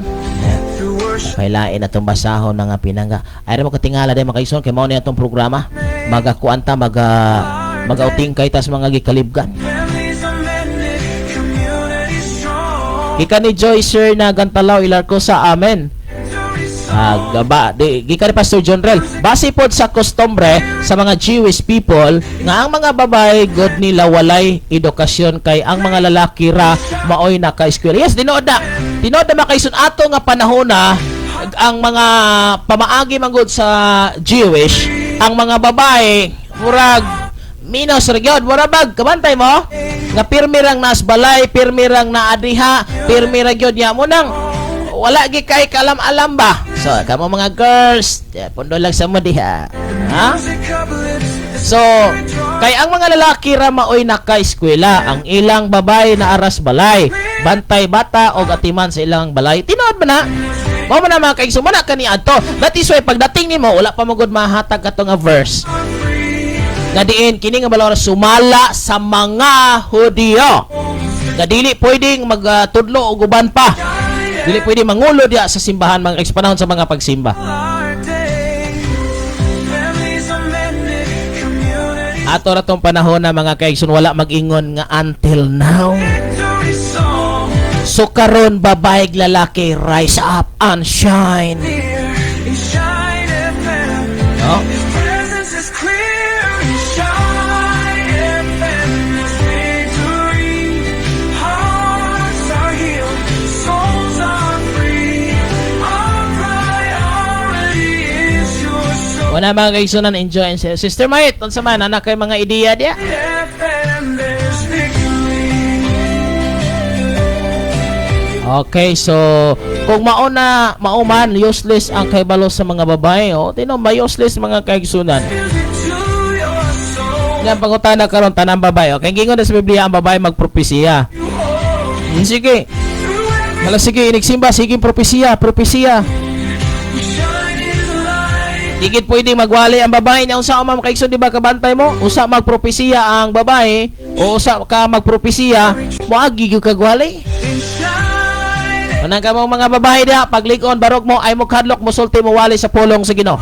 S3: Through worship.
S1: Kay lain atong basahon na nga pinangga. Ay ra mo katingala day, mga kaigsoon, kay mao ni atong programa. Magakuan ta, magauting kay tas mga gikalibgan.
S3: Families are mended, community strong.
S1: Gikan ni Joy Sir na Gantalaw Ilarcosa, amen.
S3: Victory song.
S1: Ah, gaba di gikan ni Pastor John Rel. Base pod sa kostumbre sa mga Jewish people nga ang mga babae god nila walay edukasyon kay ang mga lalaki ra maoy naka-eskwela. Yes, tinuod na. Tinuod na, mga kaigsoon, ato nga panahon na ang mga pamaagi man gud sa Jewish, ang mga babae murag minos ra gyud, mura bag kabantay mo nga pirmi rang nas balay, pirmi rang naadiha, pirmi ra gyud niya mo nang wala gi kay kalam-alam ba. So kamo mga girls, eh, pundo lang sa mo diha, ha?
S3: Music uplifts the
S1: So kay ang mga lalaki ra maoy naka-eskwela, ang ilang babae na aras balay, bantay bata og atiman sa ilang balay. Tinuod ba na? Mao man na, mga kaigsoon, mo na kani adto. That is why pagdating nimo wala pa mo gud mahatag kato nga verse nga diin kini nga balor sumala sa mga Hudiyo nga dili pwedeng magtudlo og uban pa, dili pwede mangulo diya sa simbahan mga panahon sa mga pagsimba.
S3: Our day. Families are mended, community
S1: Ato ra tong panahon na, mga kaigsoon, wala mag-ingon nga until now.
S3: Victory song.
S1: So karon, babae, lalaki, rise up and shine.
S3: Here in Shine FM.
S1: No?
S3: His presence is clear in Shine FM. There's victory. Hearts are healed, souls are free. Our priority is your soul.
S1: Wala, mga kaigsunan, enjoy and say, Sister Mayit, unsa man anak kay mga ideya diya?
S3: FM, there's victory.
S1: Okay, so kung mauna mauman useless ang kahibalo sa mga babae, oh, tino ba useless, mga kaigsunan?
S3: Music to your soul.
S1: Nga pangutana karon tanang babae, okay? Gingon na sa Biblia ang babae magpropesiya. Sige.
S3: Through every
S1: Hala sige, inigsimba, sige propesiya, propesiya.
S3: shine His light.
S1: Di gid pwede magwali ang babae niya unsa man, kaigsoon, di ba kabantay mo? Usa magpropesiya ang babae o usa ka magpropesiya, moagi gyud kag wali.
S3: In Shine
S1: Manang ka mo mga babae diha, paglig-on barog mo ay mo kadlok mo sulti mo wali sa pulong sa Ginoo.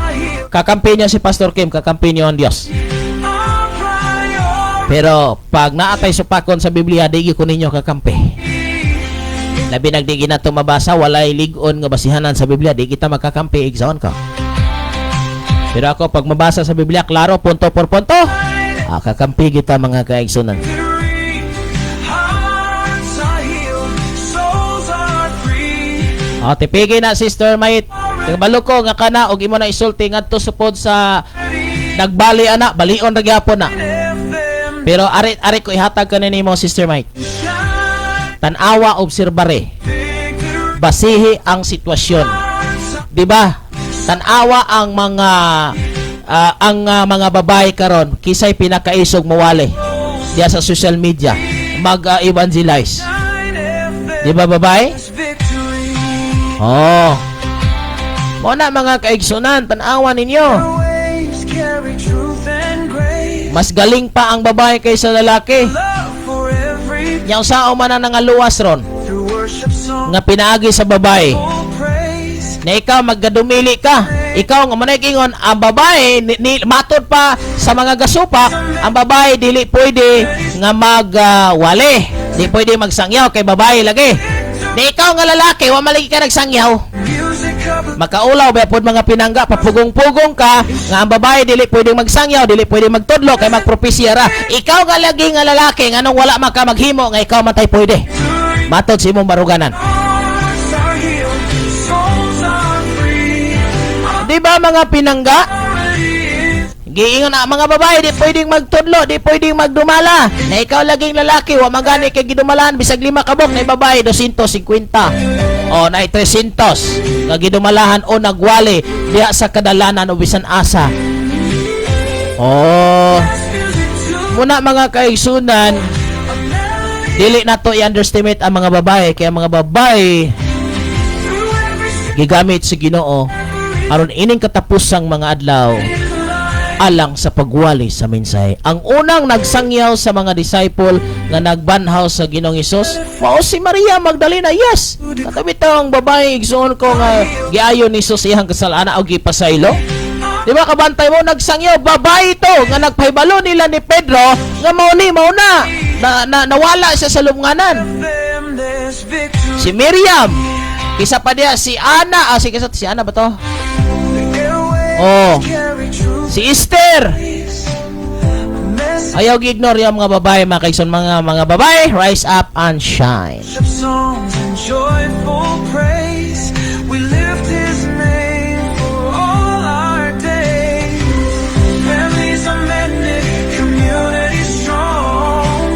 S1: Kakampi niya si Pastor Kim, kakampi niyo ang Dios.
S3: Our priority.
S1: Pero pag naatay supakon sa Biblia, di gyud ko ninyo kakampi. Labi nagdi gina mabasa, walay lig-on nga basihanan sa Biblia, di kita magkakampi, igsoon ko. Pero ako, pag mabasa sa Biblia, klaro, punto por punto, kakampi kita, mga kaigsunan.
S3: Victory. Hearts are healed, souls are free.
S1: O, tipigi na, Sister Mayit. Kabalo ko nga kana og imo na isulti ngadto supod sa nagbali ana, balion ra gyapon na.
S3: FM
S1: Pero ari ari ko ihatag ka nimo, Sister Mike.
S3: shine
S1: Tan-awa, obserbare.
S3: victory.
S1: Basihi ang sitwasyon. Di ba? Tanawa ang mga babae karon, kisay pinakaisog mawali diya sa social media, mag-evangelize.
S3: 9 FM
S1: Di ba babae?
S3: victory.
S1: Oh. Mao na, mga kaigsunan, tanawa ninyo.
S3: Waves carry truth and grace.
S1: Mas galing pa ang babae kaysa lalaki.
S3: Love for every
S1: Nya unsaon man ang nangaluwas ron
S3: through worship song
S1: nga pinaagi sa babae?
S3: Praise.
S1: Na ikaw maggadumili ka. Ikaw nga manay ingon ang babae ni, matod pa sa mga gasupak, ang babae dili pwede nga magwali. Di pwede magsangyaw kay babae lagi. Ni ikaw nga lalaki, wa malagi ka nagsangyaw.
S3: Music of
S1: Makaulaw ba pod, mga pinangga, papugong-pugong ka nga ang babae dili pwedeng magsangyaw, dili pwedeng magtudlo kay magpropesya ra. Ikaw nga lagi nga lalaki, nganong wala man ka maghimo nga ikaw man tay pwede? Matod sa imong baruganan.
S3: Hearts are healed, souls are free.
S1: Di ba, mga pinangga?
S3: Already is
S1: Giingon na mga babae di pwedeng magtudlo, di pwedeng magdumala. Na ikaw laging lalaki, wa magani kay gidumalaan bisag lima ka buok, na babae 250. O na 300 nga gidumalahan o nagwali diha sa kadalanan o bisan asa. Oh,
S3: music to
S1: muna, mga kaigsunan, dili na to i-underestimate ang mga babae kaya mga babae
S3: through every
S1: gigamit sa Ginoo aron ining katapusang mga adlaw alang sa pagwali sa mensahe. Ang unang nagsangyaw sa mga disciple nga nagbanhaw sa Ginoong Hesus, mao si Maria Magdalena. Yes. Kato ang babae, igsuon ko, nga giayo ni Hesus iyang kasalanan o gipasaylo. Di ba kabantay mo, nagsangyaw babae to nga nagpahibalo nila ni Pedro nga mao ni mao na, na, na nawala siya sa lubnganan.
S3: FM there's victory.
S1: Si Miriam, isa pa diya si Ana, si kisa si Ana ba to?
S3: The airwaves
S1: Oh.
S3: carry truth.
S1: Si Esther.
S3: A message
S1: Ayaw gi-ignore yung mga babae, mga kaigsoon, mga babae, rise up and shine.
S3: Of songs and joyful praise. We lift His name for all our days. Families are mended, community strong.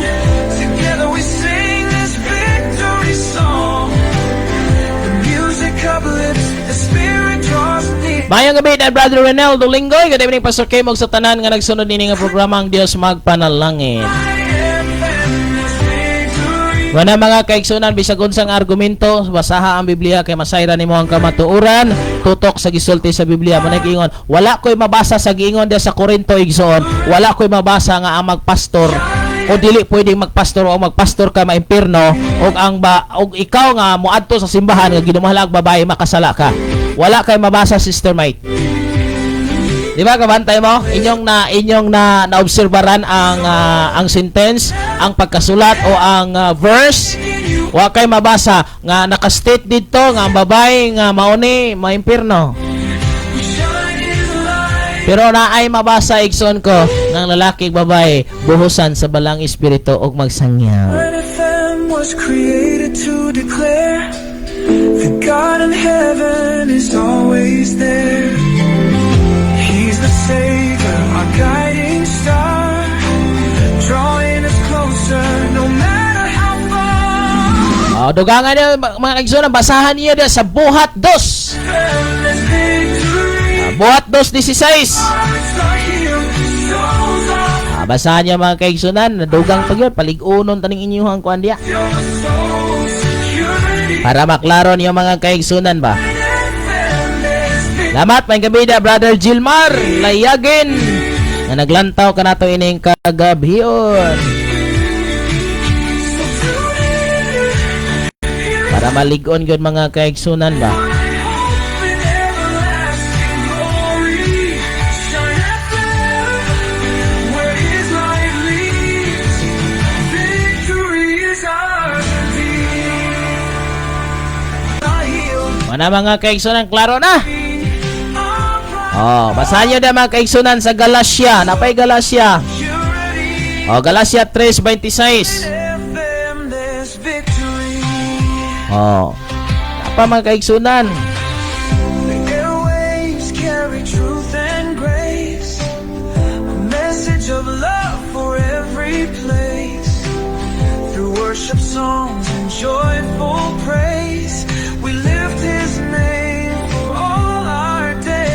S3: Together we sing this victory song. The music uplifts, the spirit draws near.
S1: Maayong gabi dan Brother Renel Dulinggoy. Good evening, Pastor Kim, ug sa tanan nga nagsunod nini nga programa, ang Dios magpanalangin.
S3: FM is victory.
S1: Wala, mga kaigsunan, bisag unsang argumento, basaha ang Biblia kay masayra nimo ang kamatuoran, tutok sa gisulti sa Biblia. Mo giingon, wala ko'y mabasa sa giingon diya sa Korinto, igsoon, wala ko'y mabasa nga ang magpastor o dili pwedeng magpastor o magpastor ka maimpirno og ang ba og ikaw nga moadto sa simbahan nga gidumahala ang babae, makasala ka. Wala kay mabasa, Sister Mike. Di ba kabantay mo? Inyong na naobserbaran ang sentence, ang pagkasulat o ang verse. Wa kay mabasa nga naka-state dito nga ang babae nga mauni maimpirno.
S3: Shine His light.
S1: Pero naay mabasa, igsoon ko, ng lalaki ug babae buhusan sa Balaang Espiritu og magsangyaw.
S3: FM was created to declare that God in heaven is always there. He's the Savior, our guiding star, drawing us closer no matter how far.
S1: Oh, dugangan niyo, mga kaigsoon, basahan niyo diya sa Buhat 2.
S3: FM is victory.
S1: Buhat 2:16.
S3: Hearts are healed, souls are
S1: Basahan niyo, mga kaigsunan, nadugang pag yun, palig-unon taning inyuhang kuan diya.
S3: Your soul security.
S1: Para maklaro niyo, mga kaigsunan ba.
S3: FM is victory.
S1: Salamat, may gabida, Brother Gilmar Layagin, nga naglantaw ka nato ining kagabhion.
S3: So tune in.
S1: Para malig-on gyud, mga kaigsunan ba.
S3: Hope in everlasting glory. Shine FM, where His light leads. Victory is ours indeed. Are healed,
S1: Mana, mga kaigsunan, klaro na.
S3: our
S1: Oh, basahan niyo na, mga kaigsunan, sa Galatia. Napay Galatia.
S3: purity.
S1: Oh, Galatia 3:26.
S3: FM, there's victory.
S1: Oh. Pa, mga kaigsunan.
S3: The airwaves carry truth and grace. A message of love for every place. Through worship songs and joyful praise, we lift His name for all our days.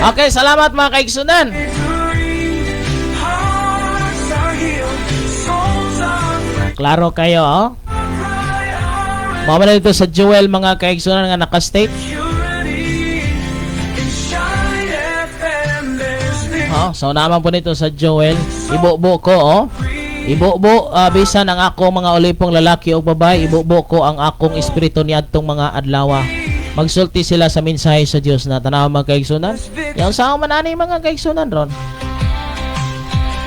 S1: Okay, salamat, mga kaigsunan.
S3: Hearts are healed, souls are free.
S1: Klaro kayo, oh. Mao na dito sa Jewel, mga kaigsunan, nga naka-state.
S3: Purity. In Shine FM, there's victory.
S1: Oh, so naman po nito sa Joel, ibubo ko, oh. Ibubo bisan ang ako mga ulipong lalaki o babae, ibubo ko ang akong espiritu niadtong mga adlaw. Magsulti sila sa mensahe sa Dios na tanaw, mga kaigsunan. Yang sa man ani, mga kaigsunan, ron.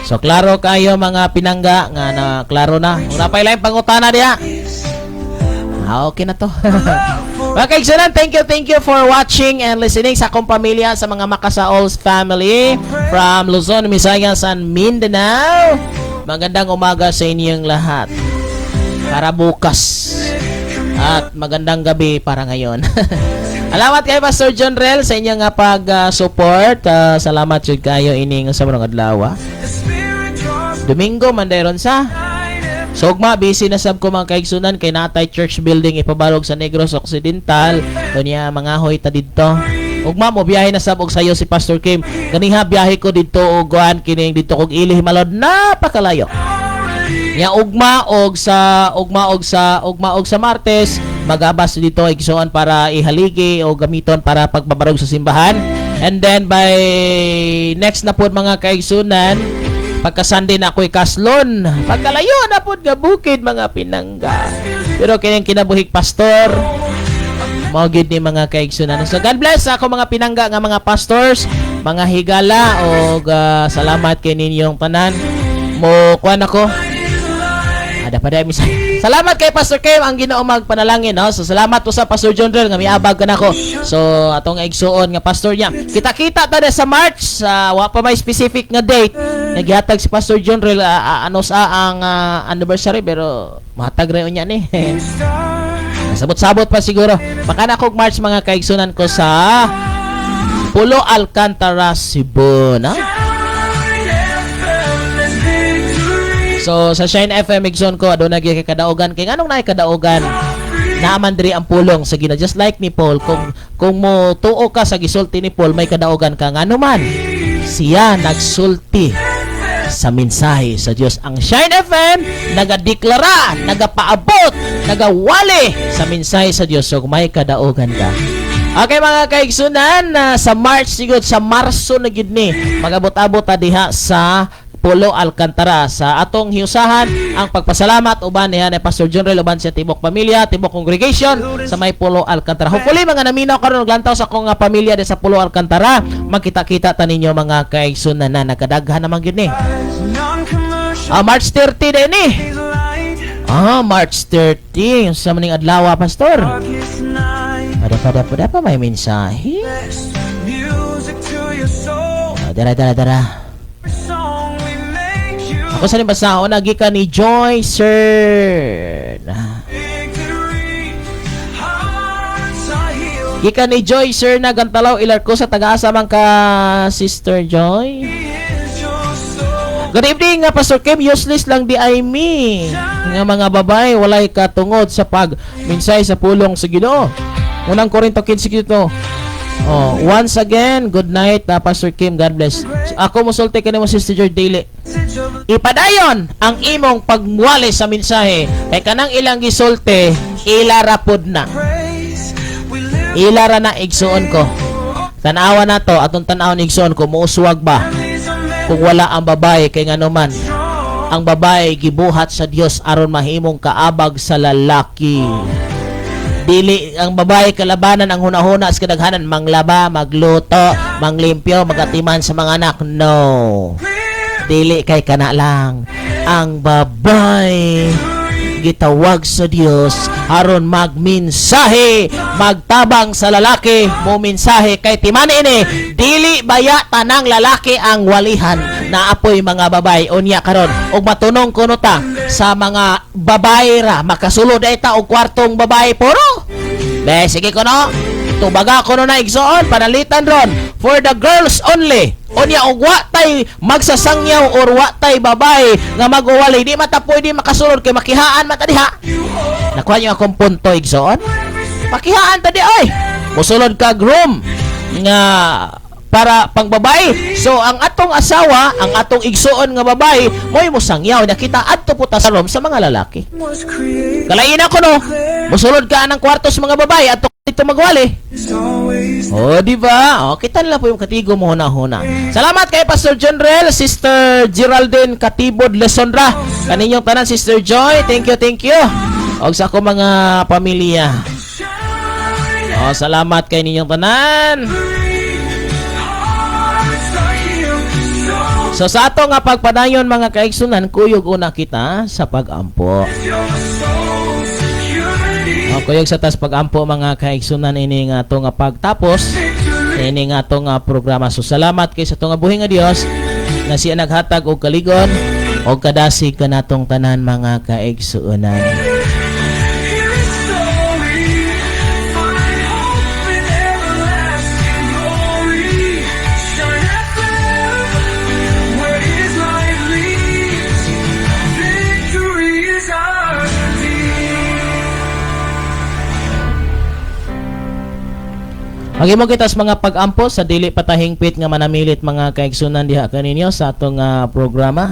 S1: So klaro kayo, mga pinangga, nga na klaro na. Wala pa ilang pangutana diha. Ah, okay na to. Mga kaigsunan, thank you for watching and listening sa akong pamilya, sa mga Makasaols family from Luzon, Visayas, and Mindanao. Magandang umaga sa inyong lahat. Para bukas. At magandang gabi para ngayon. Salamat kay Pastor John Rel sa inyong pag-support. Salamat jud kayo ining sa mga adlaw.
S3: The Spirit draws
S1: Domingo man dayron sa
S3: nigh.
S1: So ugma busy na sab ko, mga kaigsunan, kay natay church building ipabalog sa Negros Occidental. Unya mangahoy ta didto. Ugma mo biyahe na sab og sayo si Pastor Kim. Ganiha biyahe ko didto og kuan kining didto kog Ili Himalod, napakalayo. Nya ugma og sa Martes magabas dito, igsuon, para ihaligi o gamiton para pagbabarog sa simbahan. And then by next na pod, mga kaigsunan, pagka Sunday na ako'y kaslon. Pagkalayo na pod nga bukid, mga pinangga. Pero kining kinabuhig pastor mao gid ni, mga kaigsunan. So God bless sa ako mga pinangga nga mga pastors, mga higala og salamat kay ninyong tanan. Mo kuan ako. Ada pa dahil misa. Salamat kay Pastor Kim, ang Ginoo magpanalangin, no. So salamat po sa Pastor John Rel nga miabag ka nako. So atong igsuon nga pastor niya. Kita-kita ta sa March sa wa pa may specific nga date. Nagihatag si Pastor John Rel ano sa ang anniversary, pero mahatag ra niya ni. Sabot-sabot pa siguro. Baka na kog March, mga kaigsunan ko, sa Pulo Alcantara, Cebu, no?
S3: Shine FM, there's victory.
S1: So sa Shine FM, igsoon ko, aduna gyud kay kadaugan, kay nganong naay kadaugan? Naaman diri ang pulong sa Ginoo, just like ni Paul. Kung mo tuo ka sa gisulti ni Paul, may kadaugan ka, ngano man siya nagsulti sa mensahe sa Dios. Ang Shine FM nagadeklara, nagapaabot, nagawali sa mensahe sa Dios, so may kadaugan ka. Okay, mga kaigsunan, na sa March sigud, sa Marso na gid ni magabot-abot ta diha sa Polo Alcantara sa atong hiusahan ang pagpasalamat uban niya ni Pastor John Rel, uban sa tibok pamilya, tibok congregation sa may Polo Alcantara. Hopefully mga naminaw karon og lantaw sa akong nga pamilya di sa Polo Alcantara, magkita-kita ta ninyo, mga kaigsunan, na nagkadaghan naman gyud ni.
S3: Non-commercial
S1: Ah, March 30 din ni.
S3: light.
S1: Ah, March 30 sa maning adlaw, pastor.
S3: Darkest night.
S1: Pada pada pada pa may mensahe.
S3: Best music to your soul.
S1: Ah, dara dara dara.
S3: Song we make you
S1: Ako sa basahon na gikan ni Joy Sir.
S3: Victory. Hearts are healed.
S1: Gikan ni Joy Sir na Gantalaw Ilarco sa taga-asa man ka, Sister Joy.
S3: Is your soul.
S1: Good evening nga Pastor Kim, useless lang di ay mi nga mga babae, walay katungod sa pag minsay sa pulong sa Ginoo. Unang Korinto 15 ito. Oh, once again, good night, Pastor Kim. God bless. So, ako mosulti kani mo, Sister Joy, daily.
S3: Message of
S1: Ipadayon ang imong pagmuwali sa mensahe kay kanang ilang gisulti, ila ra pod na.
S3: Praise. We live
S1: Ila ra na, igsuon ko. Tanawa na to, atong tan-awon, igsuon ko, muuswag ba
S3: families are made
S1: kung wala ang babae? Kay ngano man,
S3: strong.
S1: ang babae gibuhat sa Dios aron mahimong kaabag sa lalaki. Dili ang babae kalabanan ang hunahuna sa kadaghanan, manglaba, magluto, manglimpyo, magatiman sa mga anak. No. Dili kay kana lang. Ang babae gitawag sa Dios aron magminsahe, magtabang sa lalaki, mo mensahe, kay timan ini, dili baya tanang lalaki ang walihan na apoy mga babae. Unya karon og matunong kuno ta sa mga babae ra makasulod ay ta og kwartong babae puro. Be, sige kuno. Tubaga kuno na, igsoon, panalitan ron for the girls only. Unya og wa tay magsasangyaw or wa tay babae nga mag-uwali, di mata pwede makasulod kay makihaan man ta diha. Nakuha niyo akong punto, igsoon? Pakihaan ta di oy. Musulod ka room nga Para pang babae. So ang atong asawa, ang atong igsuon nga babae, mo'y mosangyaw na kita adto po ta sa room sa mga lalaki.
S3: Was created
S1: Kalain ako, no. Musulod ka ng kwarto sa mga babae at dito magwali.
S3: Is always
S1: Oh, di ba? Oh, kita nila po yung katigo mo huna-huna. Salamat kay Pastor General, Sister Geraldine Katibod Lesondra. Kaninyong tanan, Sister Joy. Thank you, thank you. Og sa ako mga pamilya. Oh, salamat kay ninyong tanan.
S3: Hearts are healed.
S1: So sa ato nga pagpadayon, mga kaigsunan, kuyog una kita sa pagampo.
S3: Your soul security.
S1: Oh, kuyog sa tas pagampo, mga kaigsunan, ini nga ato nga pagtapos ini nga ato nga programa. So salamat kay sa ato nga buhi nga Dios nga siya naghatag og kaligon og kadasig kanatong tanan, mga kaigsuonan.
S3: Hear his story. Find hope in everlasting glory. Shine FM, where His light leads. Victory is ours indeed.
S1: Maghimo kita sa mga pag-ampo sa dili patahingpit nga manamilit, mga kaigsunan, diha kaninyo sa atong programa.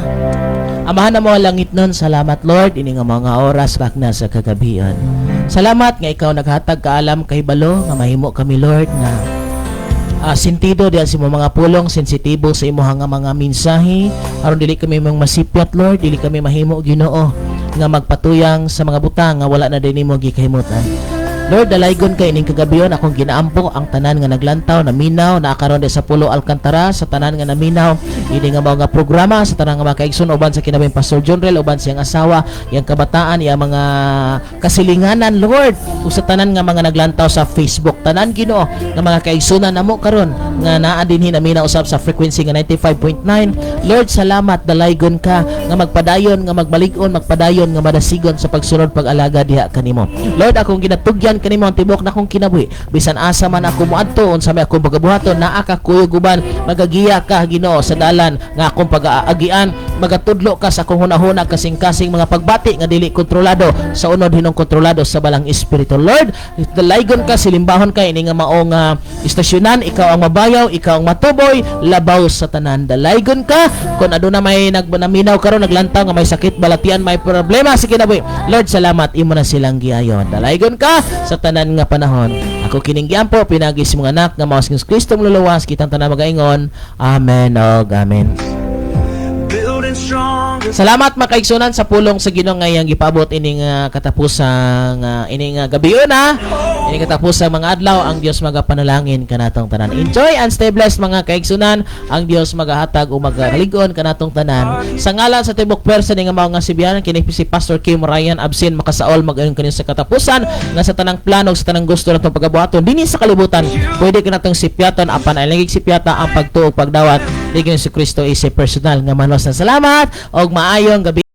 S1: Amahan namo langit nun, salamat, Lord, ini nga mga oras na sa kagabion. Salamat nga ikaw naghatag kaalam kahibalo nga mahimo kami, Lord, nga sentido diyan sa imong mga pulong, sensitibo sa imong nga mga mensahe aron dili kami mong masipyat, Lord, dili kami mahimo, Ginoo, nga magpatuyang sa mga butang nga wala na din nimo gikahimutan. Lord, dalaygon kay ining kagabion. Akong ginaampo ang tanan nga naglantaw, naminaw, naakaron sa Pulo Alcantara, sa tanan nga naminaw ini nga mga programa, sa tanan nga mga kaigsoon uban sa kinabing Pastor John Rel, uban siyang asawa, iyang kabataan, iyang mga kasilinganan, Lord, ug sa tanan nga mga naglantaw sa Facebook, tanan, Ginoo, nga mga kaigsunan namo karon nga naa dinhi naminaw usab sa frequency nga 95.9. Lord, salamat, dalaygon ka nga magpadayon nga magbalig-on, magpadayon nga madasigon sa pagsunod, pag-alaga diha kanimo. Lord, akong ginatugyan kanimo ang tibok nakong kinabuhi. Bisan asa man ako moadto, unsa may akong pagabuhaton, naa ka kuyog uban, magagiya ka, Ginoo, sa dalan nga akong pag-aagian, magatudlo ka sa akong hunahuna, kasing-kasing mga pagbati nga dili kontrolado sa unod hinong kontrolado sa Balang Espiritu. Lord, dalaygon ka, silimbahon ka ini nga maong istasyonan. Ikaw ang mabayaw, ikaw ang matuboy labaw sa tanan. Dalaygon ka kung aduna may nagnaminaw karon, naglantaw nga may sakit, balatian, may problema sa kinabuhi. Lord, salamat, imo na silang giayon. Dalaygon ka sa tanan nga panahon. Ako kining giampo pinagi sa mga anak nga mao si Kristo luluwas. Kitang tanan magaingon, amen og amen.
S3: Building stronger.
S1: Salamat, mga kaigsunan, sa pulong sa Ginoo nga iyang gipaabot ining katapusang ining gabi na. Ining katapusang mga adlaw, ang Dios magapanalangin kanatong tanan. Enjoy and stay blessed, mga kaigsunan. Ang Dios magahatag o magalig-on kanatong tanan. Sa ngalan sa tibok person nga mao nga Sibian, kini si Pastor Kim Ryan Absin makasaol mag-ayon kanin sa katapusan nga sa tanang plano, sa tanang gusto natong pagabuhaton dinhi sa kalibutan, pwede kanatong sipyaton, apan ay langig sipyata ang pagtuo, pagdawat ni Kristo is personal nga manos. Salamat og maayong gabi.